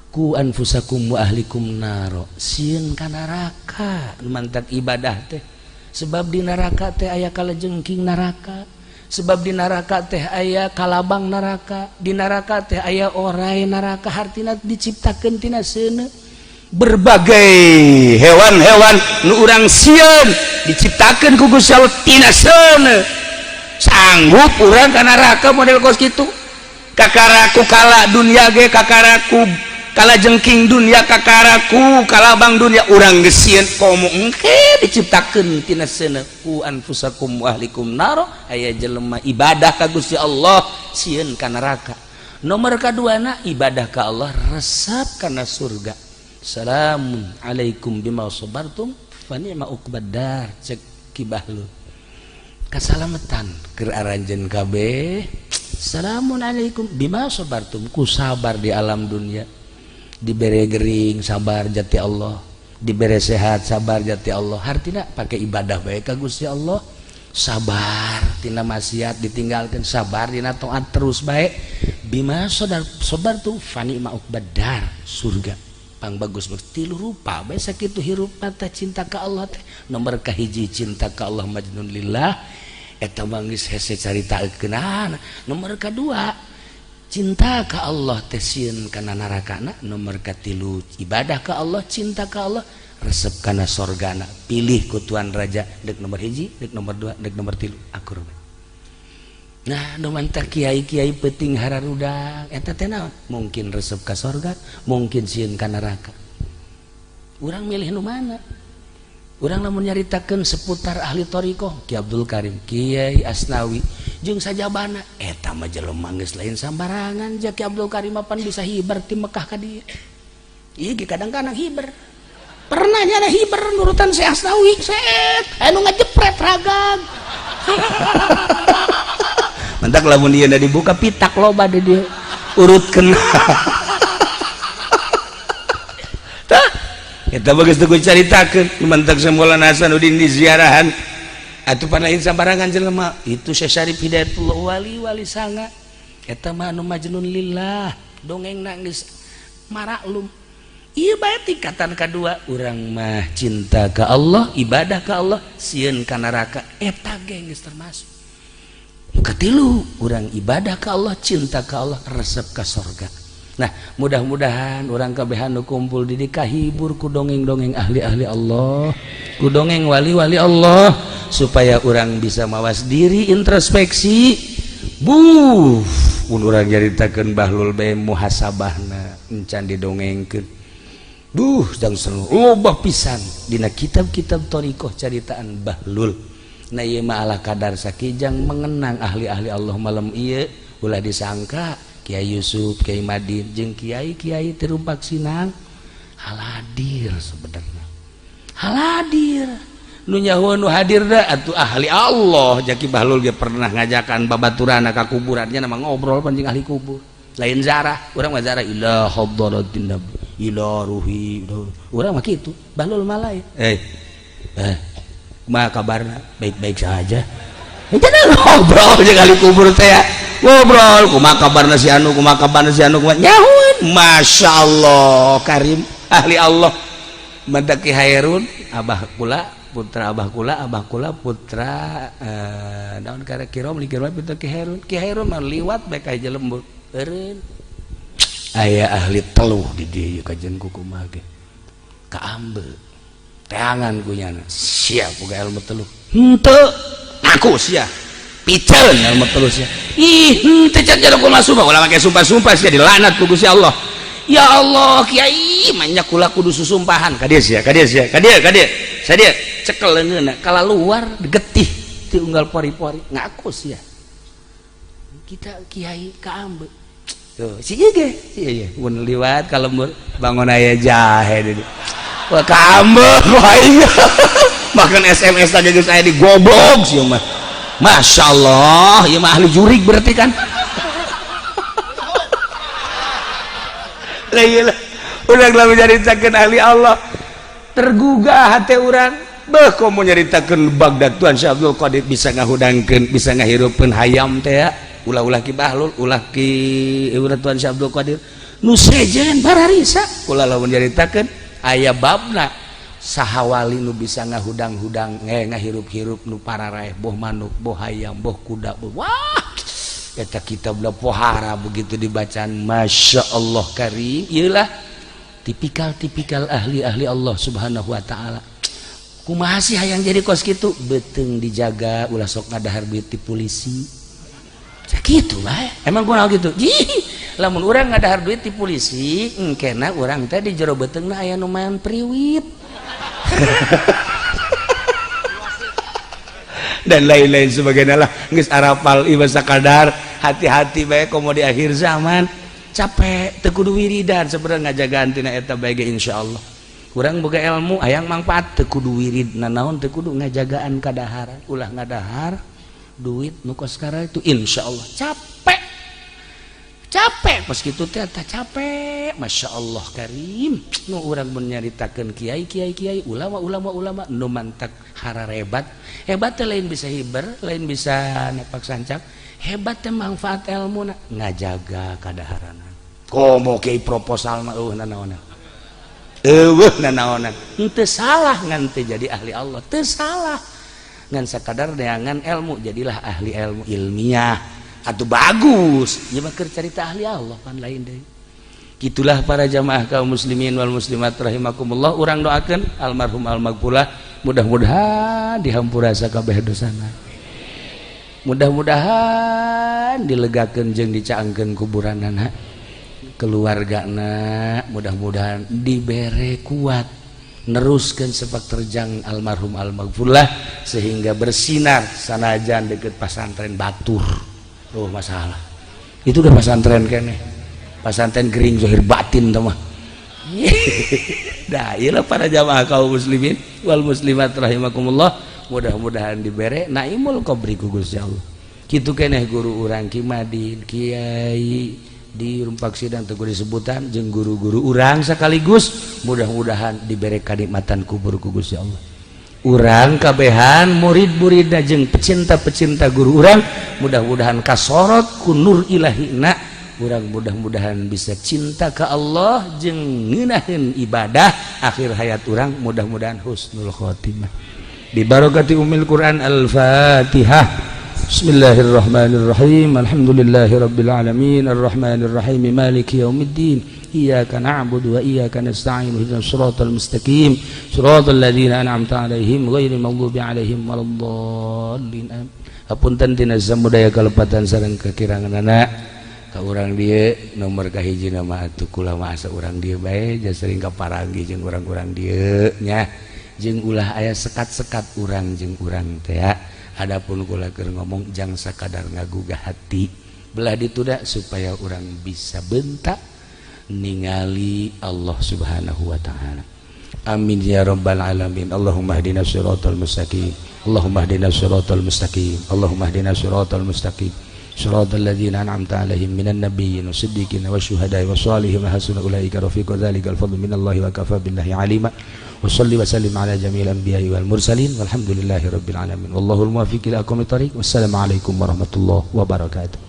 ku anfusakum wa ahlikum naro, sieun ka neraka mantak ibadah teh sebab di neraka teh aya kalajengking neraka, sebab di neraka teh aya kalabang neraka, di neraka teh aya orai neraka, hartina diciptakeun tina seuneu berbagai hewan-hewan nu urang sieun diciptakeun ku Gusti Allah tina seuneu. Sanggup urang ka neraka model kos kitu? Kakaraku kala dunia ge, kakaraku kalajengking dunia, kakaraku kalabang dunia urang geus sieun komo engke diciptakeun tina seuneu. Ku anfusakum wa ahlikum naro, aya jelema ibadah ka Gusti Allah sieun ka neraka. Nomor kaduana ibadah ka Allah resep kana surga. Salamun alaikum bima sabartum fa ni'ma uqbad dar. Cek Ki Bahlul kasalamatan keur aranjeun kabeh. Salamun alaikum bima sabartum, ku sabar di alam dunia, dibere gering sabar jati Allah, dibere sehat sabar jati Allah, hartina pakai ibadah bae ka Gusti Allah, sabar tina maksiat ditinggalkan, sabar dina taat terus bae, bima sabartum fa ni'ma uqbad dar, surga pang bagus. Tilu rupa bae sakitu hirup mata cinta ka Allah teh. Nomor kahiji cinta ka Allah majnun lillah, eta mah geus hese caritakeunana. Nomor kadua cinta ka Allah teh sieun kana narakana. Nomor katilu ibadah ka Allah, cinta ka Allah resep kana sorgana. Pilih ku Tuan Raja dek nomor hiji, dek nomor dua, dek nomor tilu, akur bae. Nah, nu mantak kiai-kiai peuting hararudang eta teh naon? Mungkin resep ka sorga, mungkin sieun ka neraka. Urang milih nu mana? Urang lamun nyaritakeun seputar ahli thariqah, Ki Abdul Karim, Kiai Asnawi, Jeung sajabana eta mah jelema geus lain sambarangan Jaki Abdul Karim pan bisa hiber ti Mekah ka dieu. Ieu ge kadang-kadang hiber. Pernah nyana hiber nurutan Syekh Asnawi, set anu ngajepret ragag. Mentak lamun ieu dibuka pitak loba di dieu urutkeun. Tah eta bagus teu caritakeun mentak Maulana Hasanuddin di ziarahan atuh pan lain sambarangan jelema itu Syekh Syarif Hidayatullah wali-wali sanga eta mah anu majnun lillah dongengna geus maraklum. Ieu bae tingkatan kadua urang mah cinta ka Allah, ibadah ka Allah, sieun ka neraka eta ge geus termasuk. Nu katilu urang ibadah ka Allah, cinta ka Allah, resep ka sorga. Nah, mudah-mudahan urang kabehan nu kumpul di dieu kahibur ku dongeng-dongeng ahli-ahli Allah, ku dongeng wali-wali Allah supaya urang bisa mawas diri, introspeksi. Buh, mun urang nyaritakeun bahlul bae muhasabahna encan didongengkeun. Duh, jang seru loba pisan dina kitab-kitab thariqah caritaan bahlul. Nah ieu mah ala kadar sakijang mengenang ahli-ahli Allah malam ieu ulah disangka Kiai Yusuf, Kiai Madin jeung kiai-kiai terumpak sinang haladir sebenarnya. Haladir nu nyaho nu hadir da atuh ahli Allah. Jaki bahlul ge pernah ngajakan babaturana ka kuburannya nama ngobrol pancing ahli kubur. Lain zarah, urang mah zarah ila hadratin nabi, ila ruhi, urang mah kitu. Bahlul mah lain. Kumaha kabarna? Baik-baik saja. Jadi ngobrol jeung ahli kubur teh. Ngobrol kumaha kabarna si anu, kumaha kabarna si anu, kumaha nyahueun. Masya Allah karim ahli Allah. Mantak Ki Hairun abah kula putra abah kula, abah kula putra naon kare kirom li kirom putra Ki Hairun. Ki Hairun mah liwat bae ka jelembur. Eureun aya ahli teluh di dieu kajian kumaha ge. Kaambe teangan ku nyana. Siap boga ilmu teluh. Henteu ngaku sia. Piceun ilmu teluh sia. Ih, henteu can jero kumaha sumpah ulah make sumpah-sumpah sia dilaknat ku Gusti Allah. Ya Allah, kiai manya kula kudu susumpahan ka dieu sia, ka dieu sia, ka dieu, ka dieu. Sadia cekel leungeunna kala luar getih ti unggal pori-pori ngaku sia. Kita kiai kaambe. Tuh, si ieu ge, si ieu mun liwat ka lembur bangun aya jahe di dieu. Wah kaambe wae. Bahkan SMS tadi geus aya di goblok sia mah. Masya Allah, ieu mah ahli jurig berarti kan. Lah ieu lah urang lamun nyaritakeun ahli Allah tergugah hate urang. Beuh komo nyaritakeun Baghdad Tuan Syekh Abdul Qadir bisa ngahudangkeun, bisa ngahirupkeun hayam teh ya. Ulah-ulah ki Bahlul, ulah ki ulah Tuan Syekh Abdul Qadir. Nu sejen bararisa kula lamun nyaritakeun aya babna saha wali nu bisa ngahudang-hudang ngahirup-hirup nu pararaeh boh manuk, boh hayam, boh kuda, boh wah eta kitab pohara begitu dibacaan Masya Allah karim. Iyalah tipikal-tipikal ahli-ahli Allah subhanahu wa ta'ala. Kumaha sih hayang jadi kos kitu beuteung dijaga ulah sok ngadahar duit ti polisi sakitu bae. Emang kunaon kitu? Ih, lamun urang ngadahar duit ti polisi engkena urang teh di jero beuteungna aya nu maen priwit dan lain-lain sebagainya lah. Geus arapal ieu sakadar hati-hati bae komo di akhir zaman capek teu kudu wiridan sebenarnya ngajagaan tina eta bae ge insyaallah. Urang boga ilmu hayang mangfaat teu kudu wirid nanaon teu kudu ngajagaan kadaharan ulah ngadahar duit nu kos kara itu insyaallah capek capek pas kitu teh tah capek. Masya Allah karim nu urang mun nyaritakeun kiai kiai kiai ulama ulama ulama nu mantak hararebat hebat teh lain bisa hiber lain bisa nepak sancak hebat teh manfaat ilmuna ngajaga kadaharana komo kiai proposal mah eueuh nanaonan eueuh nanaonan henteu salah ngan teu jadi ahli Allah teu salah ngan sakadar neangan ilmu jadilah ahli ilmu ilmiah atau bagus ieu mah keur carita ahli Allah pan lain deui. Gitulah para jamaah kaum muslimin wal muslimat rahimakumullah. Urang doakeun almarhum almaghfurlah mudah-mudahan dihampura sakabeh dosana, mudah-mudahan dilegakeun jeung dicaangkeun kuburanana keluargana, mudah-mudahan dibere kuat Neruskeun sepak terjang almarhum almaghfurlah sehingga bersinar sanajan deket pasantren batur. Oh masalah. Itu udah pasantren keneh. Pasantren gering zahir batin teh mah. Dah ieu para jamaah kaum muslimin wal muslimat rahimakumullah, mudah-mudahan dibere naimul qabri ku Gusti Allah. Kitu keneh guru urang Ki Madin, kiai di Rumpak Sidang teu disebutan jeung guru-guru urang sekaligus mudah-mudahan dibere kanikmatan kubur ku Gusti Allah. Urang kabehan murid-muridna jeung pecinta-pecinta guru urang mudah-mudahan kasorot ku nur ilahina, urang mudah-mudahan bisa cinta ke Allah jeung ngeunaheun ibadah akhir hayat urang, mudah-mudahan husnul khotimah. Bi barakati ummil Quran. Al-Fatihah. Bismillahirrahmanirrahim. Alhamdulillahirabbil alamin arrahmanirrahim maliki yaumiddin. Iyyaka na'budu wa iyyaka nasta'in ihdinas siratal mustaqim siratal ladzina an'amta 'alaihim ghairil maghdubi 'alaihim waladdallin. Amin. Hapunten tina samudaya kalepatan sareng kekiranganana ka urang dieu. Nomor kahiji nama atuh kula mah asa urang dieu bae, ja sering kaparanggi jeung urang-urang dieu nya, jeung ulah aya sekat-sekat urang jeung urang teh. Adapun kula keur ngomong jang sakadar ngagugah hati belah dituda supaya urang bisa bentak ningali Allah Subhanahu wa taala. Amin ya rabbal alamin. Allahumma ihdinas siratal mustaqim. Allahumma ihdinas siratal mustaqim. Allahumma ihdinas siratal mustaqim. Siratal ladzina an'amta 'alaihim minan nabiyyin wasiddiqin wasyuhada'i wassalihin wa hasuna ulaika rafiqa. Dzalikal fadlu minallahi wa kafa billahi alima. Wa salli wa sallim ala jami'il anbiya'i wal mursalin walhamdulillahi rabbil alamin. Wallahul muwaffiq ila aqwamit thariq. Wassalamualaikum warahmatullahi wabarakatuh.